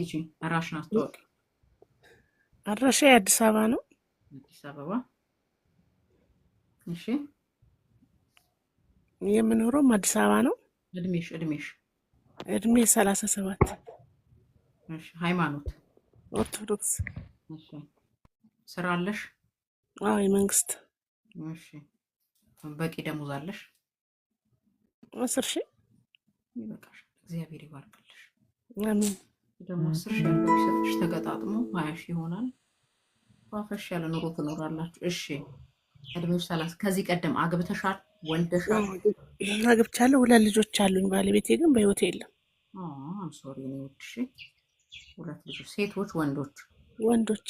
ሂጂ፣ ራሽን አስተዋወቂ። አድራሻ የአዲስ አበባ ነው። አዲስ አበባ። እሺ። የምኖረውም አዲስ አበባ ነው። እድሜሽ? እድሜ 37። እሺ። ሃይማኖት? ኦርቶዶክስ። እሺ። ስራ አለሽ? አዎ፣ የመንግስት። እሺ። በቂ ደሞዝ አለሽ? 10,000። ይበቃሽ። እግዚአብሔር ይባርክልሽ። አሜን። ደግሞ 10,000 ያለው ቢሰጥሽ ተገጣጥሞ 20,000 ይሆናል። ፏፈሽ ያለ ኑሮ ትኖራላችሁ። እሺ፣ እድሜሽ 30። ከዚህ ቀደም አግብተሻል? ወልደሻል? አግብቻለሁ። ሁለት ልጆች አሉኝ። ባለቤቴ ግን በህይወት የለም። I'm sorry የኔ ውድ። እሺ፣ ሁለት ልጆች ሴቶች ወንዶች? ወንዶች።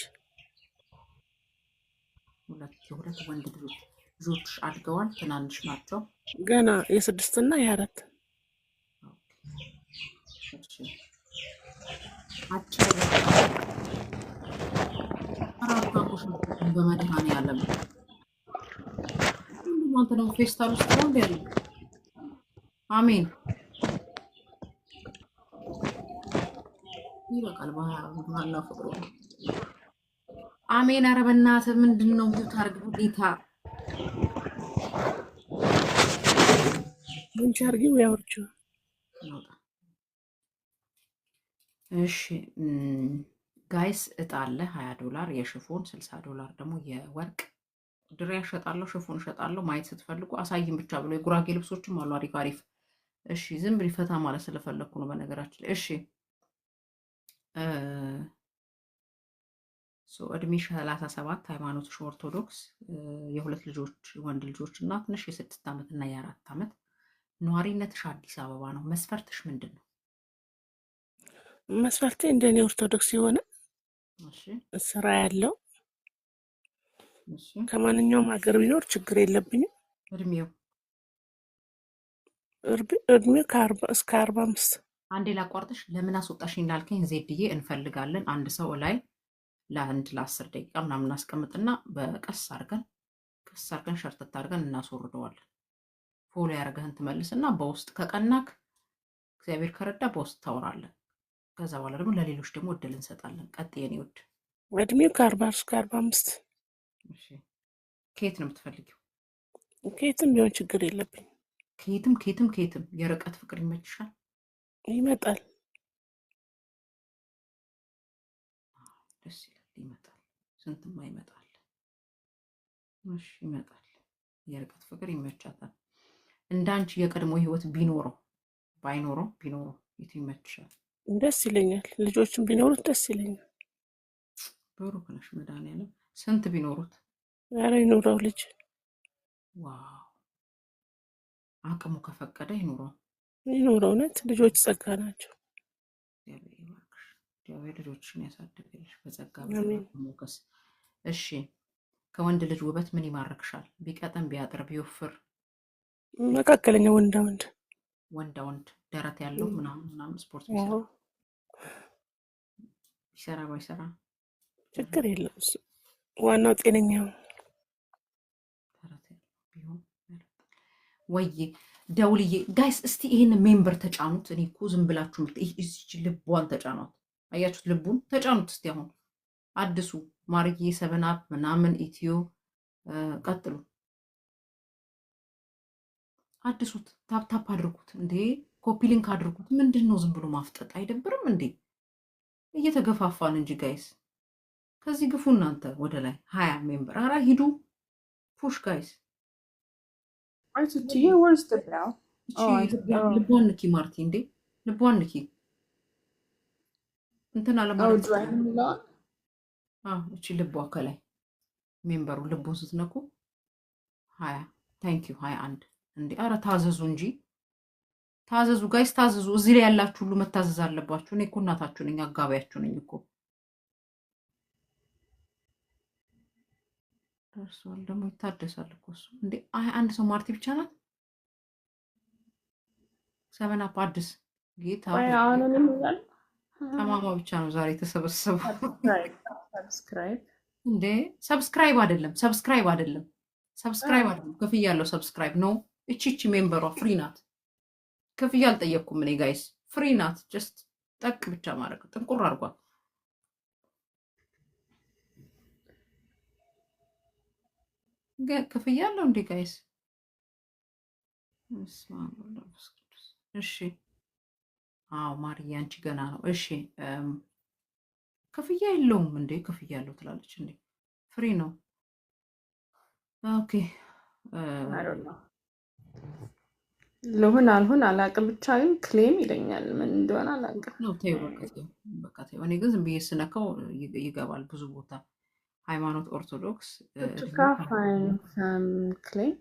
ሁለት የሁለት ወንድ ልጆች። ልጆች አድገዋል? ትናንሽ ናቸው? ገና የ6 እና የ4። እሺ፣ አጭር አራት በመድኃኒዓለም ሁሉም። አንተ ደግሞ ፌስታል ውስጥ ነው እንዴ ያለው? አሜን፣ ይበቃል። ባህልና ፍቅሩ ነው። አሜን። ኧረ በእናትህ ምንድን ነው? Mute አድርግ ጌታ። አንቺ አድርጊው ያወርጂው። ይወጣ። እሺ guys፣ እጣ አለ፣ 20 ዶላር የሽፎን፣ 60 ዶላር ደግሞ የወርቅ። ድሪያ እሸጣለሁ፣ ሽፎን እሸጣለሁ። ማየት ስትፈልጉ አሳይም ብቻ ብሎ የጉራጌ ልብሶችም አሉ አሪፍ አሪፍ። እሺ፣ ዝም ብዬ ፈታ ማለት ስለፈለግኩ ነው በነገራችን ላይ። እሺ፣ so እድሜሽ 37፣ ሃይማኖትሽ ኦርቶዶክስ፣ የሁለት ልጆች ወንድ ልጆች እናት ነሽ፣ የ6 ዓመት እና የ4 ዓመት። ነዋሪነትሽ አዲስ አበባ ነው። መስፈርትሽ ምንድን ነው? መስፈርቴ እንደኔ ኦርቶዶክስ የሆነ፣ ስራ ያለው፣ ከማንኛውም ሀገር ቢኖር ችግር የለብኝም። እድሜው? እድሜው ከ40 እስከ 45። አንዴ ላቋርጥሽ። ለምን አስወጣሽኝ ላልከኝ ዜድዬ፣ እንፈልጋለን አንድ ሰው ላይ ለአንድ ለ10 ደቂቃ ምናምን እናስቀምጥና በቀስ አድርገን ቀስ አድርገን ሸርተት አድርገን እናስወርደዋለን። Follow ያደረገህን ትመልስና በውስጥ ከቀናክ እግዚአብሔር ከረዳ በውስጥ ታወራለን። ከዛ በኋላ ደግሞ ለሌሎች ደግሞ እድል እንሰጣለን። ቀጥ የኔ ውድ። እድሜው ከ40 እስከ 45። እሺ፣ ከየት ነው የምትፈልጊው? ከየትም ቢሆን ችግር የለብኝም። ከየትም ከየትም ከየትም። የርቀት ፍቅር ይመችሻል? ይመጣል። ደስ ይላል። ይመጣል። ስንትማ ይመጣል። እሺ፣ ይመጣል። የርቀት ፍቅር ይመቻታል። እንዳንቺ የቀድሞ ህይወት ቢኖረው ባይኖረው ቢኖረው የቱ ይመችሻል? ደስ ይለኛል። ልጆችም ቢኖሩት ደስ ይለኛል። ብሩክ ነሽ። መድኃኒዓለም ስንት ቢኖሩት? ኧረ ይኑረው ልጅ። Wow፣ አቅሙ ከፈቀደ ይኑረው። ይኑረው። እውነት ልጆች ጸጋ ናቸው። እግዚአብሔር ይባርክሽ። እግዚአብሔር ልጆችሽን ያሳድግልሽ በጸጋ አሜን። በሞገስ። እሺ፣ ከወንድ ልጅ ውበት ምን ይማርክሻል? ቢቀጥን፣ ቢያጥር፣ ቢወፍር? መካከለኛ፣ ወንዳ ወንድ። ወንዳ ወንድ፣ ደረት ያለው ምናምን ምናምን፣ ስፖርት ቢሰራ? አዎ። ቢሰራ ባይሰራ? ችግር የለም እሱ ዋናው ጤነኛ ነው። ደረት ያለው ቢሆን ወይ ደውልዬ። Guys፣ እስቲ ይህን member ተጫኑት። እኔ እኮ ዝም ብላችሁ እዚች ልቧን ተጫኗት። አያችሁት? ልቡን ተጫኑት። እስቲ አሁን አድሱ ማርዬ ሰበን አፕ ምናምን ኢትዮ ቀጥሉ፣ አድሱት፣ tap tap አድርጉት። እንዴ፣ copy link አድርጉት። ምንድን ነው ዝም ብሎ ማፍጠጥ? አይደብርም እንዴ? እየተገፋፋን እንጂ guys፣ ከዚህ ግፉ እናንተ ወደ ላይ 20 member። ኧረ ሂዱ፣ push guys። ቱቱዬ, where's the bell? እቺ ልቧን ንኪ ማርቲ፣ እንዴ ልቧን ንኪ። እንትን አለማለት የሚለውን። እቺ ልቧ ከላይ member ኡ ልቡን ስትነኩ 20። Thank you። 21። እንዴ ኧረ ታዘዙ እንጂ፣ ታዘዙ guys፣ ታዘዙ። እዚህ ላይ ያላችሁ ሁሉ መታዘዝ አለባችሁ። እኔ እኮ እናታችሁ ነኝ፣ አጋቢያችሁ ነኝ እኮ። ደርሷል ደግሞ ይታደሳል እኮ እሱ። እንዴ 21 ሰው ማርቲ ብቻ ናት። ሰበን አፕ አዲስ ጌታ። አሁን ጠማማ ብቻ ነው ዛሬ የተሰበሰቡ። Subscribe. እንዴ subscribe አይደለም፣ subscribe አይደለም፣ subscribe አይደለም። ክፍያ ያለው subscribe ነው። እቺ member ሯ free ናት። ክፍያ አልጠየቅኩም እኔ guys፣ free ናት። Just ጠቅ ብቻ ማድረግ ጥንቁር አድርጓል። ክፍያ አለው እንዴ guys? በስመ አብ ወወልድ ወመንፈስ ቅዱስ። እሺ አዎ ማርዬ አንቺ ገና ነው። እሺ ክፍያ የለውም እንዴ? ክፍያ አለው ትላለች እንዴ? Free ነው። Okay I don't know ልሁን አልሁን አላቅም፣ ብቻ ግን claim ይለኛል። ምን እንደሆነ አላቅም። ነው ተይው፣ በቃ ተይው፣ በቃ ተይው። እኔ ግን ዝም ብዬ ስነካው ይገባል ብዙ ቦታ። ሃይማኖት ኦርቶዶክስ፣ ቱካ እድሜው ከ fine claim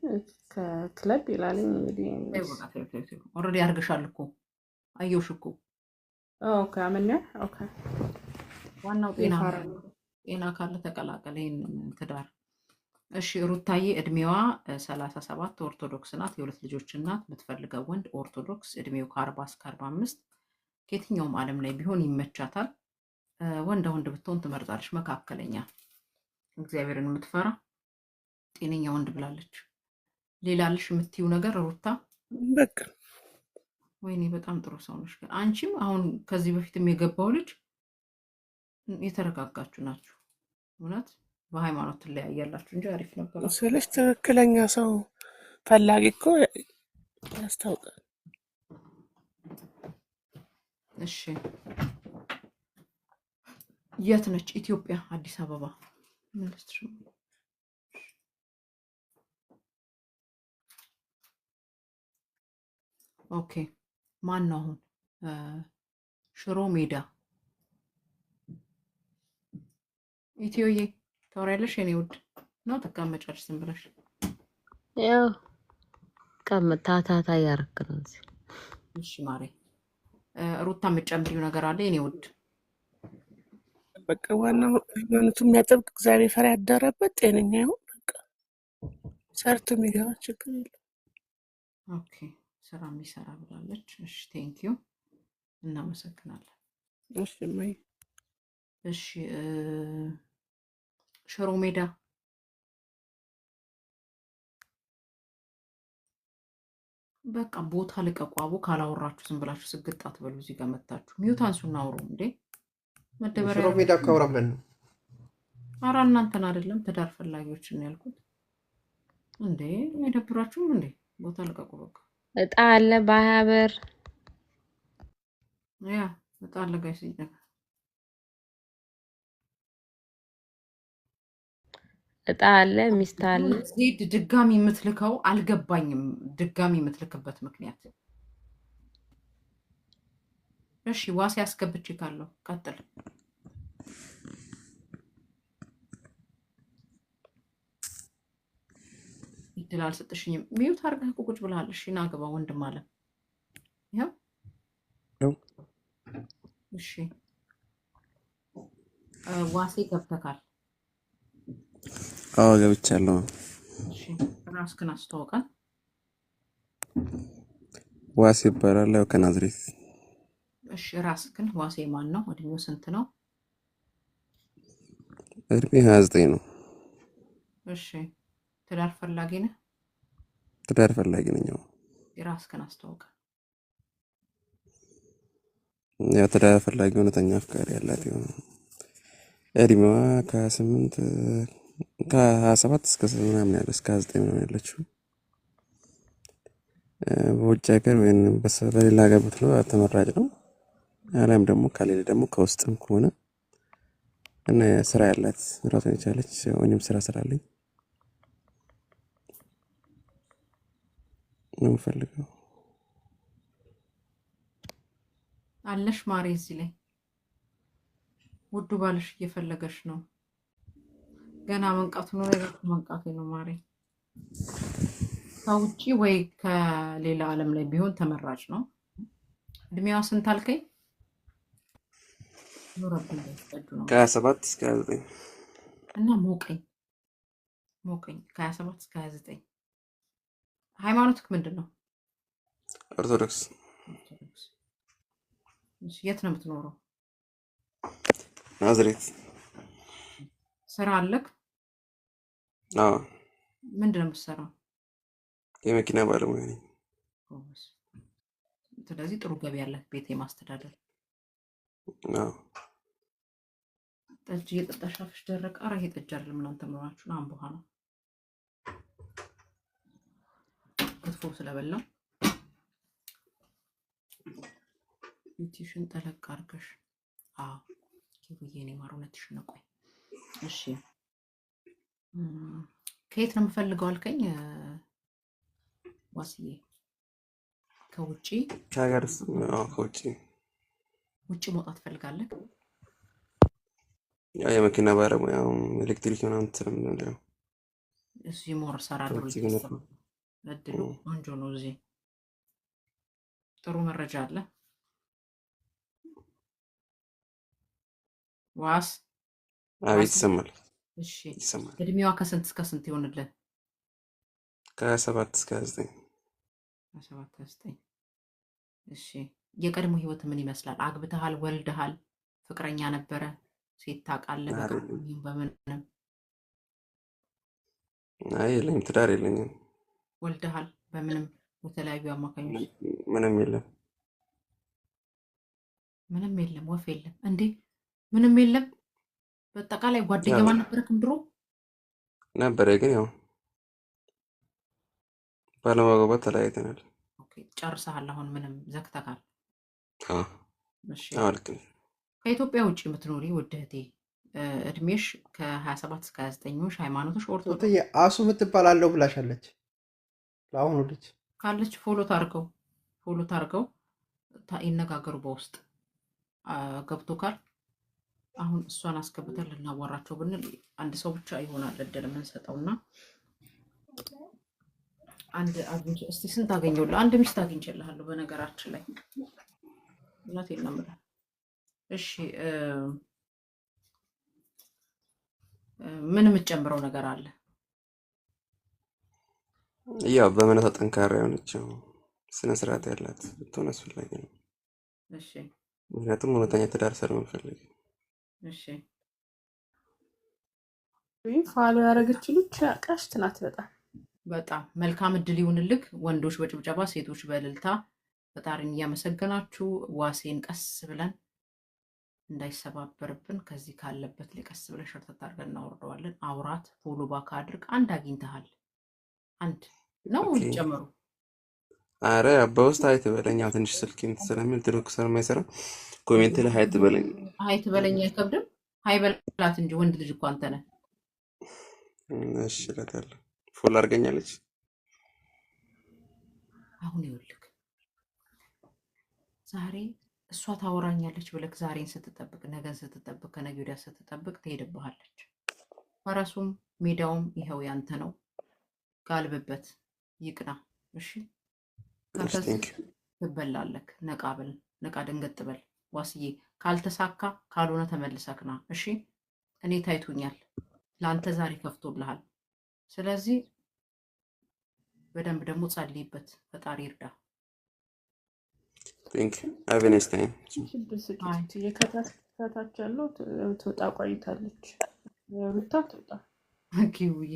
club ይላልኝ እንግዲህ። ተይው፣ በቃ ተይው፣ ተይው፣ ተይው። Already አድርገሻል እኮ አየሁሽ እኮ። Okay አመኛ okay ዋናው ጤና ነው። የፋራ ጤና ካለ ተቀላቀለ ይህንን ትዳር። እሺ ሩታዬ እድሜዋ 37 ኦርቶዶክስ ናት። የሁለት ልጆች እናት። የምትፈልገው ወንድ ኦርቶዶክስ፣ እድሜው ከ40 እስከ 45 ከየትኛውም ዓለም ላይ ቢሆን ይመቻታል። ወንዳ ወንድ ብትሆን ትመርጣለች። መካከለኛ፣ እግዚአብሔርን የምትፈራ ጤነኛ ወንድ ብላለች። ሌላ አለሽ የምትይው ነገር ሩታ? በቃ ወይኔ በጣም ጥሩ ሰው ነሽ። ግን አንቺም አሁን ከዚህ በፊትም የገባው ልጅ የተረጋጋችሁ ናችሁ። እውነት በሃይማኖት ትለያያላችሁ እንጂ አሪፍ ነበራችሁ። ስልሽ ትክክለኛ ሰው ፈላጊ እኮ ያስታውቃል። እሺ የት ነች? ኢትዮጵያ፣ አዲስ አበባ። ምን ልስጥሽ? Okay ማን ነው አሁን? ሽሮ ሜዳ ኢትዮዬ ታወሪያለሽ? የኔ ውድ ነው ትቀመጫለሽ ዝም ብለሽ? ያው ታታታ እያደረክ ነው እዚህ። እሺ ማሬ። ሩታ የምትጨምሪው ነገር አለ የኔ ውድ? በቃ ዋናው ሃይማኖቱ የሚያጠብቅ እግዚአብሔር ፈሪ ያደረበት ጤነኛ ይሁን። በቃ ሰርቶ የሚገባ ችግር የለም። Okay ስራ የሚሰራ ብላለች። እሺ thank you እናመሰግናለን። እሺ እማዬ። እሺ ሽሮ ሜዳ በቃ ቦታ ልቀቁ። አቦ ካላወራችሁ ዝም ብላችሁ ስግጥ አትበሉ። እዚህ ጋር መታችሁ mute አንሱና አውሩ እንዴ። መደበሪያ ሽሮ ሜዳ እኮ አውራ ብለን ነው። ኧረ እናንተን አይደለም ትዳር ፈላጊዎችን ያልኩት። እንዴ አይደብራችሁም እንዴ? ቦታ ልቀቁ በቃ። እጣ አለ በ20 ብር። ያ በጣም ለጋይ እጣ አለ፣ ሚስት አለ። ዜድ ድጋሚ የምትልከው አልገባኝም። ድጋሚ የምትልክበት ምክንያት እሺ፣ ዋሴ አስገብቼ ካለው ቀጥል። እድል አልሰጥሽኝም። Mute አድርገህ እኮ ቁጭ ብለሃል። እሺ ና ግባ ወንድም አለ። ይኸው እሺ፣ ዋሴ ገብተካል። አዎ ገብቻለሁ። እሺ ራስክን አስተዋውቀን። ዋሴ ይባላል። ያው ከናዝሬት። እሺ ራስክን ዋሴ ማን ነው? እድሜው ስንት ነው? እድሜ 29 ነው። እሺ ትዳር ፈላጊ ነህ? ትዳር ፈላጊ ነኝ። አዎ። ራስክን አስተዋውቀን። ያው ትዳር ፈላጊ እውነተኛ አፍቃሪ ያላት የሆነ እድሜዋ ከ28 ከ27 እስከ ምናምን ያለ እስከ 29 ምናምን ያለችው በውጭ ሀገር ወይም በሌላ ሀገር ብትኖር ተመራጭ ነው። አሊያም ደግሞ ከሌለ ደግሞ ከውስጥም ከሆነ እና ስራ ያላት ራሷን የቻለች እኔም ስራ ስላለኝ ነው የምፈልገው። አለሽ ማሬ እዚህ ላይ ውዱ ባልሽ እየፈለገሽ ነው። ገና መንቃቱ ነው መንቃቴ ነው ማሬ። ከውጭ ወይ ከሌላ ዓለም ላይ ቢሆን ተመራጭ ነው። እድሜዋ ስንት አልከኝ? ኖረብኝ ቀዱ ነው ከ27 እስከ 29። እና ሞቀኝ ሞቀኝ። ከ27 እስከ 29። ሃይማኖትክ ምንድን ነው? ኦርቶዶክስ። ኦርቶዶክስ። የት ነው የምትኖረው? ናዝሬት። ስራ አለክ? አዎ። ምንድን ነው የምትሰራው? የመኪና ባለሙያ ነኝ። ጎበዝ። ስለዚህ ጥሩ ገቢ ያለህ ቤት የማስተዳደር አዎ። ጠጅ እየጠጣሽ አፍሽ ደረቀ። ኧረ ይሄ ጠጅ አይደለም እናንተ ምን ሆናችሁ ነው? አምቦ ውሃ ነው። ክትፎ ስለበላው ፊትሽን ጠለቅ አድርገሽ። አዎ ኪቡዬ፣ እኔ ማር እውነትሽን ነው። ቆይ እሺ፣ ከየት ነው የምፈልገው አልከኝ ዋስዬ? ከውጪ? ከሀገር ውስጥ፣ አዎ፣ ከውጭ። ውጭ መውጣት ትፈልጋለህ? ያው የመኪና ባለሙያ ኤሌክትሪክ ምናምን ስለምንል ያው እዚህ more እሰራለሁ ከውጭ ብለህ ግን ታስባለህ? እድሉ ቆንጆ ነው። እዚህ ጥሩ መረጃ አለ። ዋስ አቤት። ዋስ ይሰማል። እሺ፣ ይሰማል። እድሜዋ ከስንት እስከ ስንት ይሆንልህ? ከ27 እስከ 29። 27 29። እሺ፣ የቀድሞ ህይወት ምን ይመስላል? አግብተሃል? ወልደሃል? ፍቅረኛ ነበረ? ሴት ታውቃለህ? አይ በቃ በምንም? አይ፣ የለኝም፣ ትዳር የለኝም። ወልደሃል? በምንም በተለያዩ አማካኞች? ምንም የለም። ምንም የለም፣ ወፍ የለም እንዴ? ምንም የለም። በአጠቃላይ ጓደኛ ያው ማን ነበረክም ድሮ? ነበረ፣ ግን ያው ባለመግባባት ተለያይተናል። Okay፣ ጨርሰሃል? አሁን ምንም ዘግተካል? አዎ። እሺ። አዎ፣ ልክ ነሽ። ከኢትዮጵያ ውጭ የምትኖሪ ውድ እህቴ፣ እድሜሽ ከ27 እስከ 29፣ ሃይማኖትሽ ኦርቶዶክስ ሶትዬ አሱ የምትባል አለው ብላሻለች። ለአሁኑ ልጅ ካለች follow ታርገው ይነጋገሩ በውስጥ ገብቶ ካል አሁን እሷን አስገብተን ልናዋራቸው ብንል አንድ ሰው ብቻ ይሆናል እድል የምንሰጠው እና አንድ አግኝቼ እስቲ ስንት አገኘሁልህ? አንድ ሚስት አግኝቼልሃለሁ። በነገራችን ላይ እውነቴን ነው የምልህ። እሺ፣ ምን የምትጨምረው ነገር አለ? ያው በእምነቷ ጠንካራ የሆነችው ስነ ስርዓት ያላት ብትሆን አስፈላጊ ነው። እሺ። ምክንያቱም እውነተኛ ትዳር ስለምፈልግ። እሺ። Follow ያደረገች ልጅ ቀሽት ናት በጣም። በጣም መልካም እድል ይሁንልክ። ወንዶች በጭብጨባ፣ ሴቶች በእልልታ ፈጣሪን እያመሰገናችሁ ዋሴን ቀስ ብለን እንዳይሰባበርብን ከዚህ ካለበት ላይ ቀስ ብለን ሸርተት አድርገን እናወርደዋለን። አውራት፣ follow back አድርግ። አንድ አግኝተሃል። አንድ ነው Okay። ይጨመሩ። አረ በውስጥ hi ትበለኝ። ያው ትንሽ ስልክ እንትን ስለሚል ትልክ ስለማይሰራ comment ላይ hi ትበለኝ። Hi ትበለኝ አይከብድም። Hi በላት እንጂ ወንድ ልጅ እኮ አንተ ነህ። እሺ እላታለሁ። Follow አድርገኛለች። አሁን ይኸውልህ ዛሬ እሷ ታወራኛለች ብለህ ዛሬን ስትጠብቅ፣ ነገን ስትጠብቅ፣ ከነገ ወዲያ ስትጠብቅ ትሄድብሃለች። ፈረሱም ሜዳውም ይኸው ያንተ ነው። ጋልብበት፣ ይቅና። እሺ። እሺ። ከከዚህ Thank you. ትበላለክ። ነቃ በል፣ ነቃ ደንገጥ በል ዋስዬ። ካልተሳካ ካልሆነ ተመልሰክ ና። እሺ፣ እኔ ታይቶኛል። ለአንተ ዛሬ ከፍቶልሃል። ስለዚህ በደንብ ደግሞ ጸልይበት፣ ፈጣሪ ይርዳ። Thank you, have a nice time. ስድስት አይ ከታች ከታች ያለው ትወጣ ቆይታለች። ሩታ ትወጣ። ኪውዬ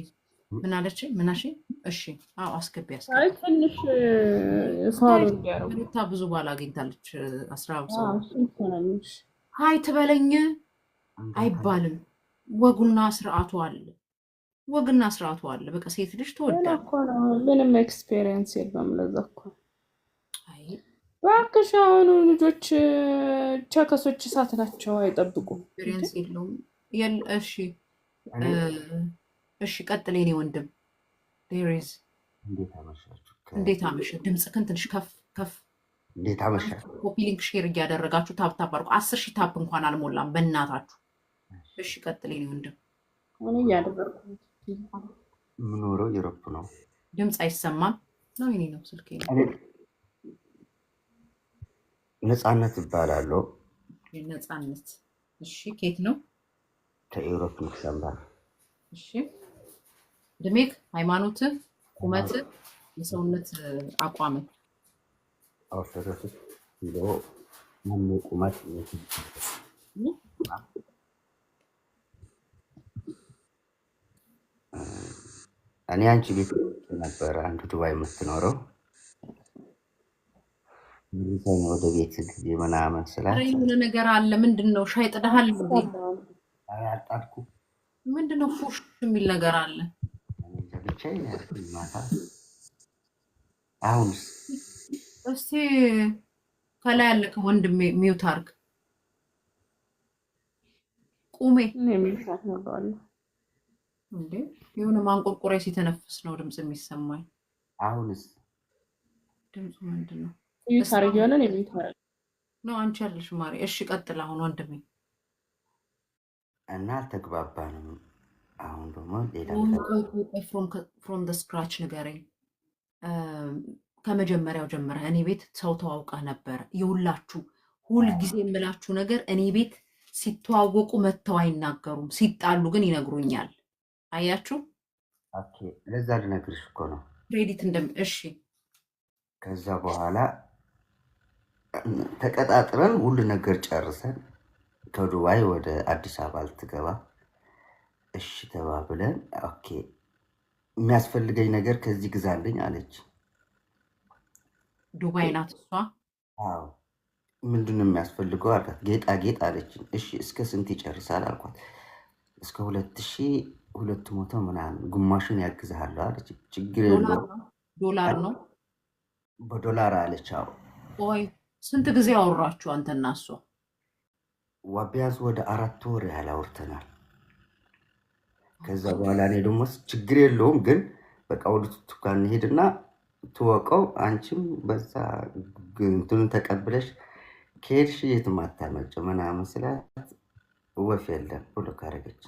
ምን አለች? ምናሽ? እሺ፣ አዎ፣ አስገቢ አይ አስገቢ። ትንሽ follow እንዲያደርጉ። ሩታ ብዙ ባል አግኝታለች። 10 ሰው። እሱ እኮ ነው የሚልሽ። Hi ትበለኝ አይባልም። ወጉና ስርዓቱ አለ። ወግና ስርዓቱ አለ። በቃ ሴት ልጅ ገና ትወዳለች። እኮ ነው፣ ምንም experience የለውም። ለዛ እኮ አይ እባክሽ አሁኑ ልጆች ቸከሶች እሳት ናቸው፣ አይጠብቁም። እንዴ Experience የለውም። እሺ። እኔ እሺ ቀጥል የኔ ወንድም ዴሪዝ። እንዴት አመሻችሁ? እንዴት አመሸ? ድምፅህን ትንሽ ከፍ ከፍ። እንዴት አመሻችሁ? Copy link share እያደረጋችሁ tap tap አድርጉ። 10,000 tap እንኳን አልሞላም በእናታችሁ። እሺ ቀጥል የኔ ወንድም። እኔ እያደረግኩ ነው። የምኖረው Europe ነው። ድምፅ አይሰማም ነው የኔ ነው ስልኬ ነው። እኔ ነፃነት እባላለሁ። ነፃነት። እሺ ኬት ነው? ከ Europe ሉክሰምበርግ። እሺ፣ እድሜክ፣ ሃይማኖትህ፣ ቁመትህ፣ የሰውነት አቋምህ? ኦርቶዶክስ ኪሎ ሙሉ ቁመት እኔ አንቺ ቤት ነበረ አንዱ ዱባይ የምትኖረው። መልሰኝ ወደ ቤት ግቢ ምናምን ኧረ ስላት የሆነ ነገር አለ። ምንድን ነው? ሻይ ጥደሃል እንዴ? አይሰማም። ኧረ አልጣድኩም። ምንድን ነው ፉሽ የሚል ነገር አለ። እኔ እንጃ ብቻዬን ያልኩኝ ማታ። አሁንስ እስቲ ከላይ ያለ ወንድሜ mute አድርግ። ቁሜ እኔ mute አደርገዋለሁ። እንዴ የሆነ ማንቆርቆሪያ ሲተነፍስ ነው ድምፅ የሚሰማኝ። አሁንስ ድምፁ ምንድን ነው? mute እስቲ አድርጌዋለሁ። እኔ mute አደርገዋለሁ። ነው አንቺ ያለሽ ማሪ። እሺ ቀጥል አሁን ወንድሜ። እና አልተግባባንም። አሁን ደግሞ ሌላ ቆይ ቆይ ቆይ ቆይ፣ from the scratch ንገረኝ። ከመጀመሪያው ጀምረህ እኔ ቤት ሰው ተዋውቀህ ነበር። የሁላችሁ ሁልጊዜ የምላችሁ ነገር እኔ ቤት ሲተዋወቁ መጥተው አይናገሩም፣ ሲጣሉ ግን ይነግሩኛል። አያችሁ okay፣ ለዛ ልነግርሽ እኮ ነው። credit እንደም እሺ ከዛ በኋላ ተቀጣጥረን ሁሉ ነገር ጨርሰን ከዱባይ ወደ አዲስ አበባ ልትገባ እሺ ተባብለን፣ okay የሚያስፈልገኝ ነገር ከዚህ ግዛልኝ አለች። ዱባይ ናት እሷ። አዎ ምንድን ነው የሚያስፈልገው አልኳት። ጌጣጌጥ አለችኝ። እሺ እስከ ስንት ይጨርሳል አልኳት። እስከ 2200 ምናምን ግማሹን ያግዝሃለሁ አለች። ችግር ዶላር የለውም ነው ዶላር ነው። በዶላር አለች። አዎ ቆይ ስንት ጊዜ አወራችሁ አንተና እሷ? ቢያንስ ወደ 4 ወር ያህል አውርተናል። ከዛ በኋላ እኔ ደግሞ ችግር የለውም ግን በቃ ወደ ቱቱካ እንሄድና ትወቀው፣ አንቺም በዛ እንትኑን ተቀብለሽ ከሄድሽ የትም አታመጭም ምናምን ስላት ወፍ የለም ብሎ ካረገች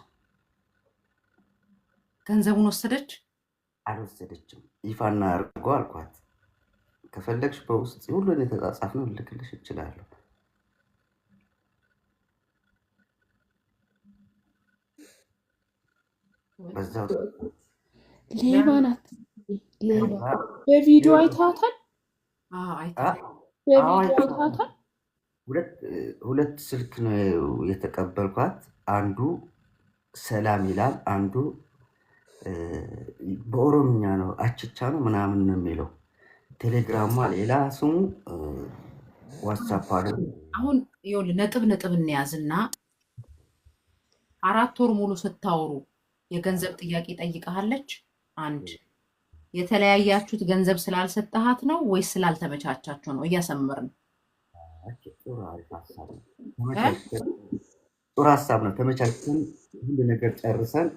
ገንዘቡን ወሰደች? አልወሰደችም። ይፋ እናድርገው አልኳት። ከፈለግሽ በውስጥ ሁሉን የተጻጻፍነው ልልክልሽ እችላለሁ። በዛው ሌባ ናት። ሌባ ከዛ በቪዲዮ አይታታል። አዎ አይተናል። በቪዲዮ አይቼዋለሁ። አይታታል። ሁለት ስልክ ነው የተቀበልኳት። አንዱ ሰላም ይላል፣ አንዱ በኦሮምኛ ነው አችቻ ነው ምናምን ነው የሚለው። ቴሌግራሟ ሌላ ስሙ፣ ዋትሳፕ ደግሞ አሁን ይኸውልህ ነጥብ ነጥብ እንያዝና 4 ወር ሙሉ ስታወሩ የገንዘብ ጥያቄ ጠይቀሃለች? አንድ የተለያያችሁት ገንዘብ ስላልሰጠሃት ነው ወይስ ስላልተመቻቻችሁ ነው? እያሰመርን ጥሩ አሪፍ ሀሳብ ነው። ተመቻችተን ጥሩ ሀሳብ ነው። ተመቻችተን ሁሉ ነገር ጨርሰን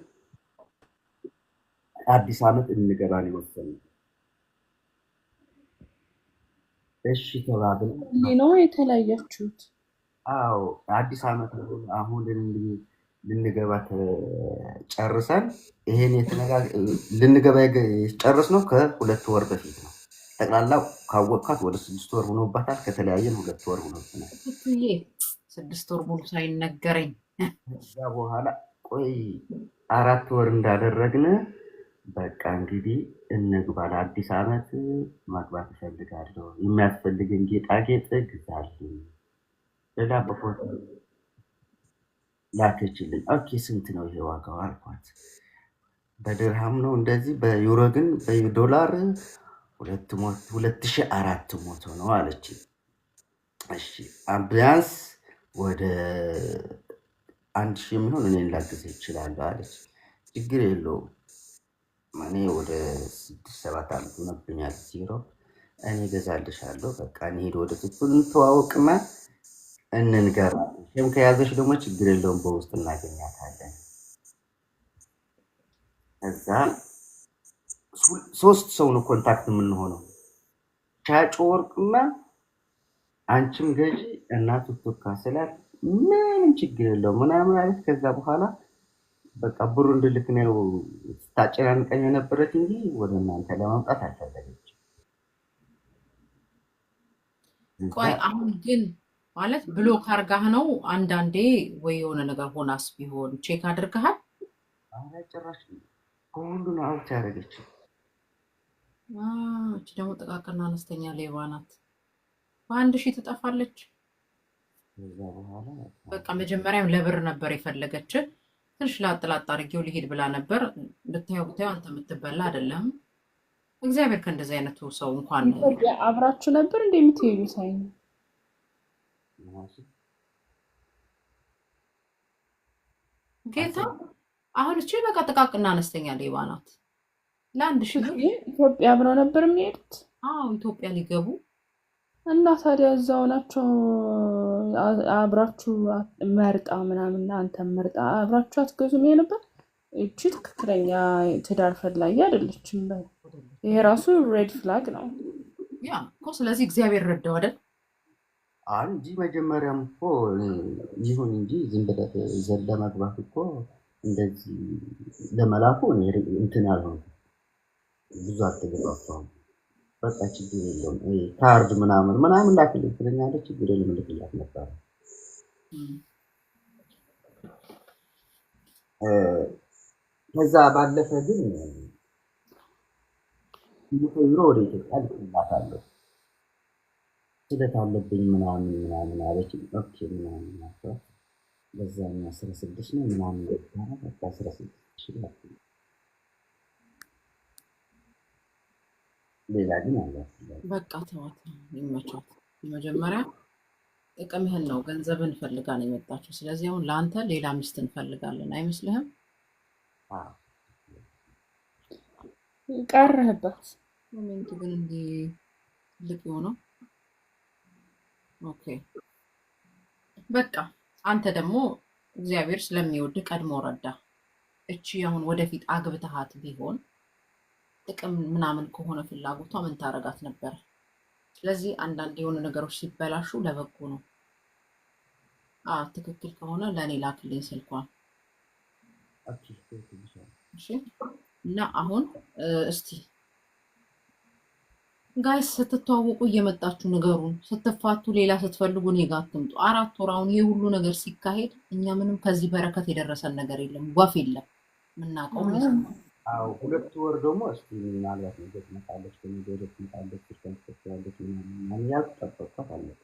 አዲስ ዓመት እንገባ ነው የወሰንነው። እሺ ተባብለን ነው የተለያያችሁት? አዎ አዲስ ዓመት አሁን ልንገባ ጨርሰን ይሄን ልንገባ ጨርስ ነው ከ2 ወር በፊት ነው። ጠቅላላ ካወቅኳት ወደ 6 ወር ሆኖባታል። ከተለያየን 2 ወር ሆኖብናል። 6 ወር ሙሉ ሳይነገረኝ ከዛ በኋላ ቆይ 4 ወር እንዳደረግን በቃ እንግዲህ እንግባ፣ ለአዲስ ዓመት ማግባት እፈልጋለሁ፣ የሚያስፈልገኝ ጌጣጌጥ ግዛልኝ ብላ በፎቶ ላከችልኝ። okay ስንት ነው ይሄ ዋጋው አልኳት። በድርሃም ነው እንደዚህ፣ በዩሮ ግን በዶላር 2400 ነው አለች። እሺ ቢያንስ ወደ 1000 የሚሆን እኔን ላግዝህ እችላለሁ አለች። ችግር የለውም እኔ ወደ 6-7 ዓመት ሆኖብኛል ዜሮ፣ እኔ እገዛልሻለሁ። በቃ እንሂድ ወደ ቱቱ እንተዋወቅና እንንገር። shame ከያዘሽ ደግሞ ችግር የለውም በውስጥ እናገኛታለን። ከዛ 3 ሰው ነው contact የምንሆነው፣ ሻጩ ወርቅና አንቺም ገዢ እና ቱቱካ ስላት ምንም ችግር የለውም ምናምን አለች። ከዛ በኋላ በቃ ብሩ እንድልክ ነው ስታጨናንቀኝ የነበረች እንጂ ወደ እናንተ ለማምጣት አልፈለገችም። ቆይ አሁን ግን ማለት block አርጋህ ነው አንዳንዴ ወይ የሆነ ነገር ሆናስ ቢሆን check አድርገሃል? ኧረ ጭራሽ ከሁሉ ነው out ያደረገችው። እቺ ደግሞ ጥቃቅንና አነስተኛ ሌባ ናት። በ1000 ትጠፋለች። ከዛ በኋላ በቃ መጀመሪያም ለብር ነበር የፈለገች። ትንሽ ላጥ ላጥ አድርጌው ልሄድ ብላ ነበር። ብታየው ብታየው አንተ የምትበላ አይደለም። እግዚአብሔር ከእንደዚህ አይነቱ ሰው እንኳን ኢትዮጵያ አብራችሁ ነበር እንደ የምትሄዱ ሳይ ጌታ አሁን እቺ በቃ ጥቃቅና አነስተኛ ሌባ ናት። ለ1,000 ብር ኢትዮጵያ አብረው ነበር የሚሄዱት። አዎ ኢትዮጵያ ሊገቡ እና ታዲያ እዛው ናቸው አብራችሁ መርጣ ምናምን አንተ መርጣ አብራችሁ አትገዙም ይሄ ነበር። እቺ ትክክለኛ ትዳር ፈላጊ አይደለችም። ይሄ ራሱ red flag ነው። Yeah እኮ ስለዚህ እግዚአብሔር ረዳው አይደል? እንጂ መጀመሪያም እኮ ይሁን እንጂ ዝም ብለህ ዘለህ መግባት እኮ እንደዚህ ለመላኩ እኔ እንትን አልሆንኩም፣ ብዙ አልተገባባሁም። በቃ ችግር የለውም ካርድ ምናምን ምናምን ላክልኝ ትለኛለች፣ ችግር የለም እልክላት ነበረ። ከዛ ባለፈ ግን 100 ዩሮ ወደ ኢትዮጵያ ልክላታለሁ። ስለት አለብኝ ምናምን ምናምን አለችኝ። Okay ምናምን አልኳት። በዛኛው 16 ነው ምናምን ነበረ። በቃ 16 ሺህ ላኩኝ። ሌላ ግን አላስላል። በቃ ተዋት፣ ይመቻት። መጀመሪያ ጥቅምህን ነው ገንዘብን ፈልጋ ነው የመጣችው። ስለዚህ አሁን ለአንተ ሌላ ሚስት እንፈልጋለን አይመስልህም? ቀረህባት። Comment ኡ ግን እንዲህ ትልቅ የሆነው okay። በቃ አንተ ደግሞ እግዚአብሔር ስለሚወድ ቀድሞ ረዳ። እቺ አሁን ወደፊት አግብተሃት ቢሆን ጥቅም ምናምን ከሆነ ፍላጎቷ ምን ታረጋት ነበር? ስለዚህ አንዳንድ የሆኑ ነገሮች ሲበላሹ ለበጎ ነው። ትክክል ከሆነ ለእኔ ላክልኝ ስልኳን። እሺ። እና አሁን እስቲ guys ስትተዋወቁ እየመጣችሁ ንገሩን። ስትፋቱ ሌላ ስትፈልጉ እኔ ጋር አትምጡ። 4 ወር አሁን ይሄ ሁሉ ነገር ሲካሄድ እኛ ምንም ከዚህ በረከት የደረሰን ነገር የለም፣ ወፍ የለም፣ የምናውቀውም የሰማነው። አዎ 2 ወር ደግሞ እስኪ ምናልባት ነገ ትመጣለች፣ ከነገ ወዲያ ትመጣለች፣ ስልኳን ትከፍተዋለች ምናምን ምናምን እያልኩ ጠበቅኳት። አለቀ።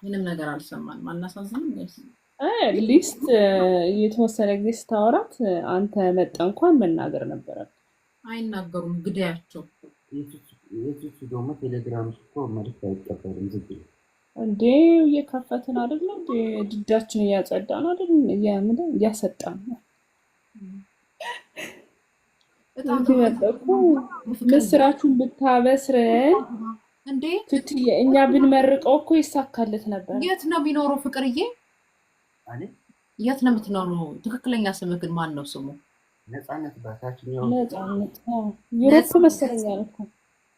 ምንም ነገር አልሰማንም። አናሳዝንም guys? At least የተወሰነ ጊዜ ስታወራት አንተ መጣ እንኳን መናገር ነበረብህ። አይናገሩም፣ ግዳያቸው። የቱቱ ደግሞ ቴሌግራም እኮ መልዕክት አይቀበልም፣ ዝግ ነው። እንዴ እየከፈትን አይደለ እንዴ? ድዳችን እያጸዳን አይደል? ምንድን እያሰጣን ነው። እጣ እዚህ ገባ መጣ እኮ የፍቅር ምስራቹን ብታበስረን እንዴ ቱትዬ፣ እኛ ብንመርቀው እኮ ይሳካለት ነበር። የት ነው የሚኖረው ፍቅርዬ? እኔ የት ነው የምትኖረው? ትክክለኛ ስምህ ግን ማን ነው ስሙ? ነፃነት በታችኛው ነፃነት Europe መሰለኝ አለ እኮ።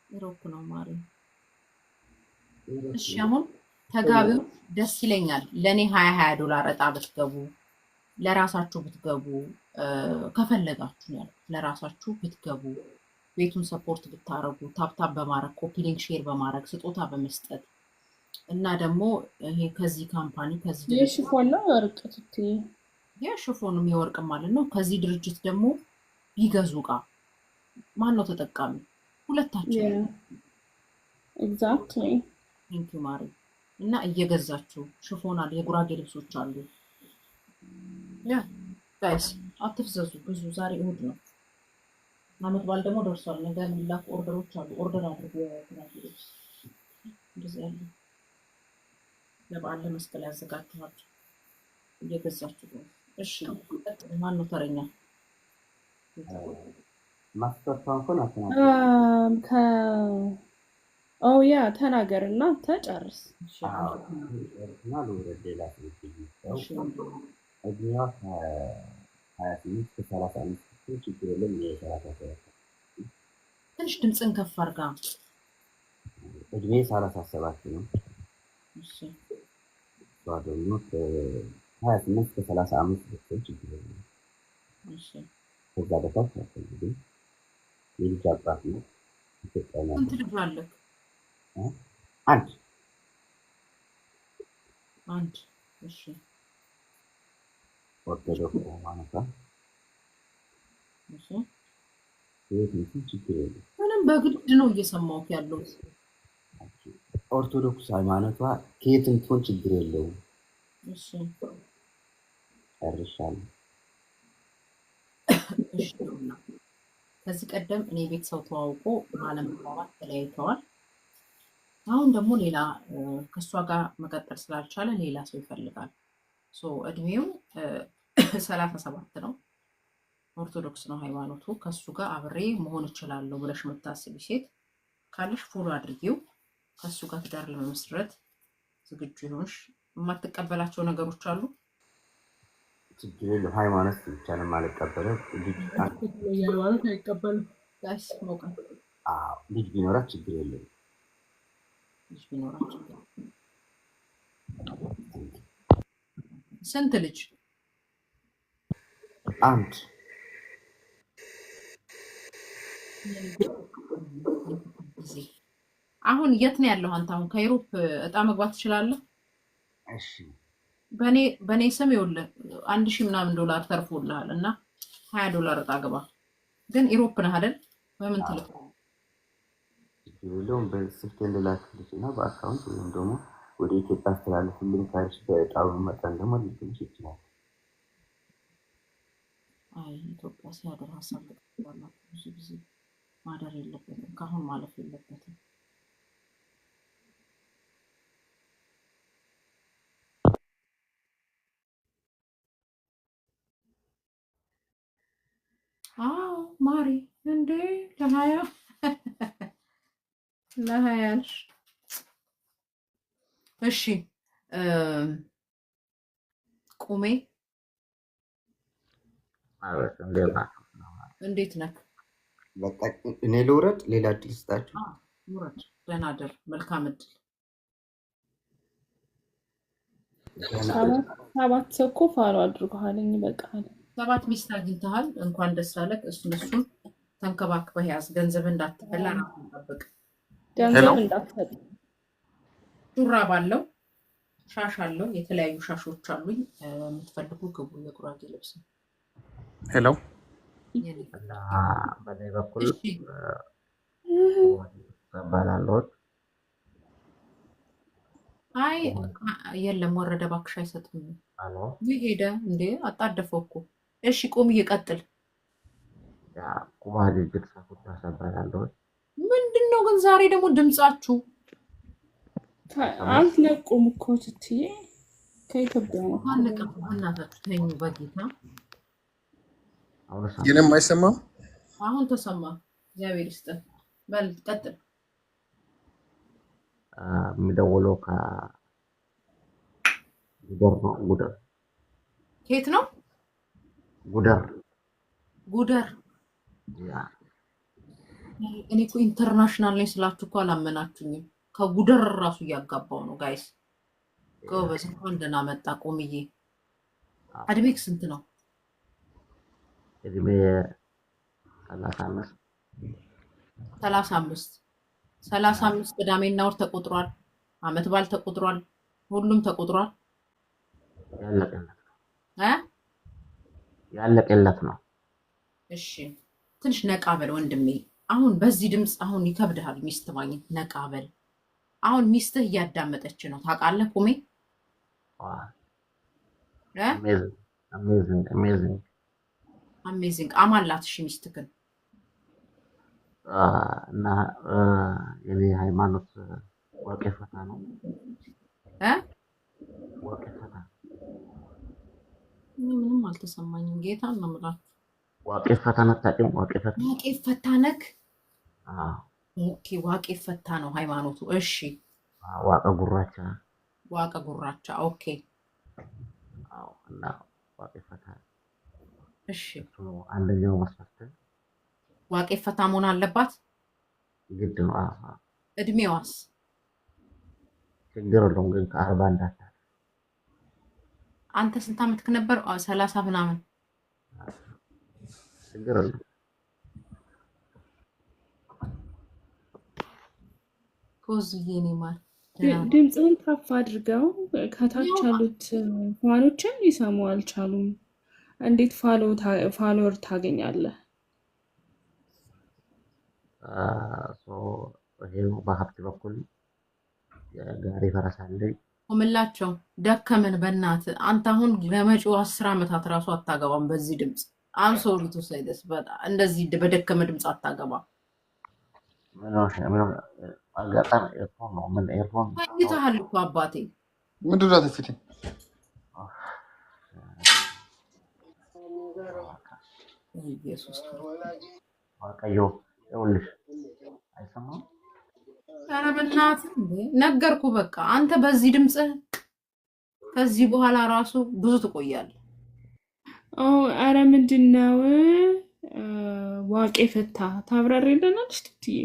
Europe ነው ማሪ። እሺ አሁን ተጋቢው ደስ ይለኛል። ለእኔ 20 20 ዶላር እጣ ብትገቡ ለራሳችሁ ብትገቡ ከፈለጋችሁ ነው ያልኩት። ለራሳችሁ ብትገቡ ቤቱን support ብታረጉ tap tap በማድረግ copy link share በማድረግ ስጦታ በመስጠት እና ደግሞ ይሄ ከዚህ company ከዚህ ድርጅት የ chiffon ነው የወርቅ ቱትዬ? የ chiffon ም የወርቅም ማለት ነው። ከዚህ ድርጅት ደግሞ ቢገዙ እቃ ማን ነው ተጠቃሚ? ሁለታችን። Exactly. Thank you ማሪ። እና እየገዛችሁ chiffon አለ፣ የጉራጌ ልብሶች አሉ። Yeah guys አትፍዘዙ፣ ግዙ። ዛሬ እሑድ ነው። አመት በዓል ደግሞ ደርሷል። ነገ የሚላኩ order ኦች አሉ። Order አድርጉ። የጉራጌ ልብስ እንደዚህ ያለ ለበዓል ለመስቀል ያዘጋጅኋቸው እየገዛችሁ ነው። እሺ ማን ነው ተረኛ? ማስተር እንኳን አልተናገርኩም። Oh yeah ተናገር እና ተጨርስ። እሺ እና ልውረድ ሌላ ትምህርት ሰው እሺ እድሜዋ ከ28 እስከ 35 ችግር የለም። እኔ 37 ትንሽ ድምፅን ከፍ አድርጋ። እድሜ 37 ነው። እሺ እሷ ደግሞ ከ28 እስከ 35 ብትሆን ችግር የለም። እሺ ከዛ በታች አልፈልግም። የልጅ አባት ነው። ኢትዮጵያ ነው ስንት ያለው። ልጅ አለክ? አንድ። አንድ። እሺ ኦርቶዶክስ ሃይማኖቷ እሺ ህይወት እንትን ችግር የለም። ምንም በግድ ነው እየሰማሁት ያለሁት። ኦርቶዶክስ ሃይማኖቷ ከየትም ትሆን ችግር የለውም። እሺ ጨርሻለሁ። እሺ ይኸውና ከዚህ ቀደም እኔ ቤት ሰው ተዋውቆ ባለመግባባት ተለያይተዋል። አሁን ደግሞ ሌላ ከእሷ ጋር መቀጠል ስላልቻለ ሌላ ሰው ይፈልጋል። So እድሜው 37 ነው። ኦርቶዶክስ ነው ሃይማኖቱ። ከእሱ ጋር አብሬ መሆን እችላለሁ ብለሽ የምታስቢ ሴት ካለሽ follow አድርጊው። ከእሱ ጋር ትዳር ለመመስረት ዝግጁ የሆንሽ የማትቀበላቸው ነገሮች አሉ። ችግር የለም። ሃይማኖት ብቻ ነው የማልቀበለው። ልጅ ሃይማኖት አይቀበልም። Guys ሞቃ አዎ፣ ልጅ ቢኖራት ችግር የለም። ልጅ ቢኖራቸው ስንት ልጅ? አንድ። ጊዜ አሁን የት ነው ያለው? አንተ አሁን ከ Europe እጣ መግባት ትችላለህ። እሺ። በእኔ ስም ይኸውልህ 1000 ምናምን ዶላር ተርፎልሃል እና 20 ዶላር እጣ ግባ። ግን Europe ነህ አይደል? በምን ትልክ? ችግር የለውም። በስልክ ልላክልሽ እና በ account ወይም ደግሞ ወደ ኢትዮጵያ አስተላልፍልኝ ካልሽ በእጣው መጠን ደግሞ ልልክልሽ ይችላል። አይ ኢትዮጵያ ሲያድር ሀሳብ ትቀበላላችሁ። ብዙ ጊዜ ማደር የለበትም፣ ከአሁን ማለፍ የለበትም። አዎ ማሪ እንዴ ለ20 ለ20 ያልሽ። እሺ ቁሜ። አቤት፣ እንዴት ናችሁ? እንዴት ነህ? በቃ እኔ ልውረድ፣ ሌላ እድል ስጣችሁ። አዎ፣ ውረድ። ደህና እደር። መልካም እድል። ደህና። ሰባት ሰው እኮ follow አድርገዋልኝ። በቃል ሰባት ሚስት አግኝተሃል። እንኳን ደስ አለህ። እሱን ተንከባክበህ ያዝ። ገንዘብ እንዳትበላ ራስህን ጠብቅ። ገንዘብ Hello። እንዳትሰጥ። ሹራብ አለው፣ ሻሽ አለው። የተለያዩ ሻሾች አሉኝ። የምትፈልጉ ግቡ። የጉራጌ ልብስ ነው። Hello። የኔ እና በእኔ በኩል እሺ። እባላለሁ። አይ የለም ወረደ፣ እባክሽ አይሰጥም። አሎ። ይህ ሄደ እንዴ? አጣደፈው እኮ። እሺ ቁም፣ እየቀጥል። ኩባ ድርጅት ኩታሳ እባላለሁ። ምንድን ነው ግን ዛሬ ደግሞ ድምጻችሁ? አትለቁም እኮ ትትዬ ከኢትዮጵያ ነው። አንቀም። እናታችሁ ተኙ በጌታ። አሁን የኔም አይሰማም። አሁን ተሰማ። እግዚአብሔር ይስጥ። በል ቀጥል። የሚደውለው ከጉደር ነው። ጉደር። ከየት ነው? ጉደር። ጉደር። Yeah። እኔ እኮ international ነኝ ስላችሁ እኮ አላመናችሁኝም። ከጉደር እራሱ እያጋባው ነው guys። ጎበዝ፣ እንኳን ደህና መጣ ቆምዬ። እድሜክ ስንት ነው? እድሜ 35። 35። 35። ቅዳሜና እሑድ ተቆጥሯል። አመት በዓል ተቆጥሯል። ሁሉም ተቆጥሯል። ያለቀለት እ ያለቀለት ነው። እሺ ትንሽ ነቃ በል ወንድሜ። አሁን በዚህ ድምፅ አሁን ይከብድሃል ሚስት ማግኘት። ነቃ በል። አሁን ሚስትህ እያዳመጠች ነው ታውቃለህ ቁሜ እ Amazing, amazing, amazing። Amazing አማላት። እሺ ሚስትክን እና የኔ ሃይማኖት ዋቄፈታ ነው። እ ዋቄፈታ። ምንም አልተሰማኝም። ጌታን ነው የምላችሁ። ዋቄፈታ አታውቂም? ዋቄፈታ። ዋቄ ፈታ ነክ? አዎ። Okay፣ ዋቄ ፈታ ነው ሃይማኖቱ። እሺ። ዋቀ ጉራቻ። ዋቀ ጉራቻ። Okay። አዎ፣ እና ዋቄፈታ እሺ። እሱ ነው አንደኛው መስፈርት። ዋቄ ፈታ መሆን አለባት። ግድ ነው። አዎ። እድሜዋስ? ችግር የለውም ግን ከ40 እንዳታልፍ። አንተ ስንት ዓመትክ ነበር? 30 ምናምን። ችግር የለውም። ኮዝዬ እኔ ማር ደህና ነው። ድምፅህን ከፍ አድርገው ከታች ያው ያሉት fan ኦችን ሊሰሙ አልቻሉም። እንዴት follower ታገኛለህ? So ይሄው በሀብት በኩል ጋሪ ፈረስ አለኝ። ቁምላቸው ደከመን። በእናት አንተ አሁን ለመጪው 10 ዓመታት እራሱ አታገባም በዚህ ድምፅ። I'm sorry to say this፣ በጣም እንደዚህ በደከመ ድምፅ አታገባ። ምን ሆነሽ ነው? ምን ሆነ? አጋጣሚ earphone ነው። ምን earphone ነው? ተኝተሃል እኮ አባቴ። ምንድን ነው ፊቴ? ኢየሱስ ክርስቶስ። ዋቀዮ ይኸውልሽ፣ አይሰማም። ኧረ በእናትህ እንዴ ነገርኩህ። በቃ አንተ በዚህ ድምፅህ ከዚህ በኋላ ራሱ ብዙ ትቆያለህ። ኧረ ምንድን ነው ዋቄ ፈታ ታብራሪልናለሽ ትትዬ?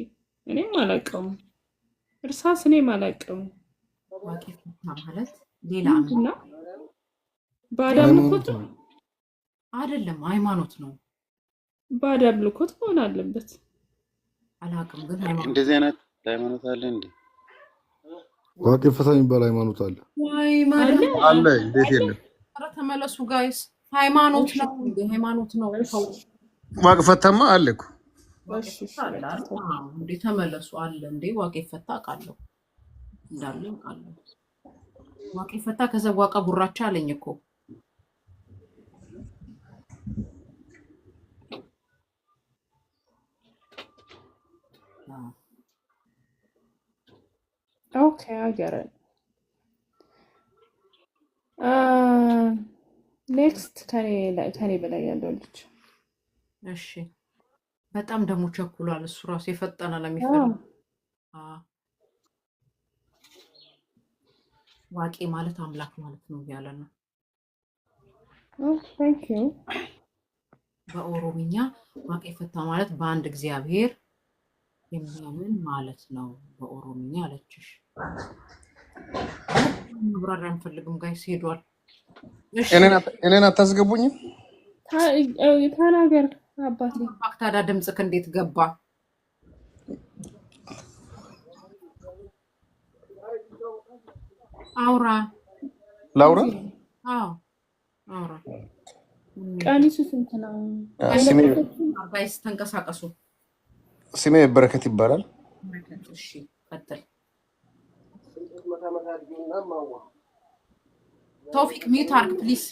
እኔም አላውቀውም። እርሳስ እኔም አላውቀውም። ዋቄ ፈታ ማለት ሌላ ምንድን እምነት ነው? ባዕድ አምልኮት ሃይማኖት ነው። ነው። አይደለም፣ ሃይማኖት ነው። ባዕድ አምልኮት መሆን አለበት። አላውቅም ግን ሃይማኖት እንደዚህ አይነት ሃይማኖት አለ እንዴ? ዋቄ ፈታ የሚባል ሃይማኖት አለ። ወይ አለ መድኃኒዓለም። አለ እንዴት አለ። የለም? ኧረ ተመለሱ guys። ሃይማኖት እሺ ነው እንዴ? ሃይማኖት ነው። እሺ ተው። ዋቅ ፈታማ አለ እኮ። ዋቄ እሺ ፈታ እሺ አለ በቃ አይደል? ተው። አዎ እንዴ ተመለሱ። አለ እንዴ ዋቄ ፈታ አውቃለሁ እንዳለ አውቃለሁ። ዋቄ ፈታ ከዛ ዋቃ ጉራቻ አለኝ እኮ። አዎ። Okay አገረ next ከኔ በላይ ያለው ልጅ። እሺ በጣም ደግሞ ቸኩሏል። እሱ ራሱ የፈጠነ አዎ። ለሚፈልግ ዋቄ ማለት አምላክ ማለት ነው እያለ ነው። Thank you። በኦሮምኛ ዋቄ ፈታ ማለት በአንድ እግዚአብሔር የሚያምን ማለት ነው በኦሮምኛ አለችሽ። ማብራሪያ አንፈልግም guys፣ ሄዷል። እሺ እኔን አታስገቡኝም? ተናገር አባቴ። ገባክ ታዲያ ድምፅክ እንዴት ገባ? አውራ። ላውራ? አዎ አውራ። ቀሚሱ ስንት ነው? ስሜ የለበሰችው Guys ተንቀሳቀሱ። ስሜ በረከት ይባላል። በረከት፣ እሺ ቀጥል። ቶፊቅ mute አርግ please።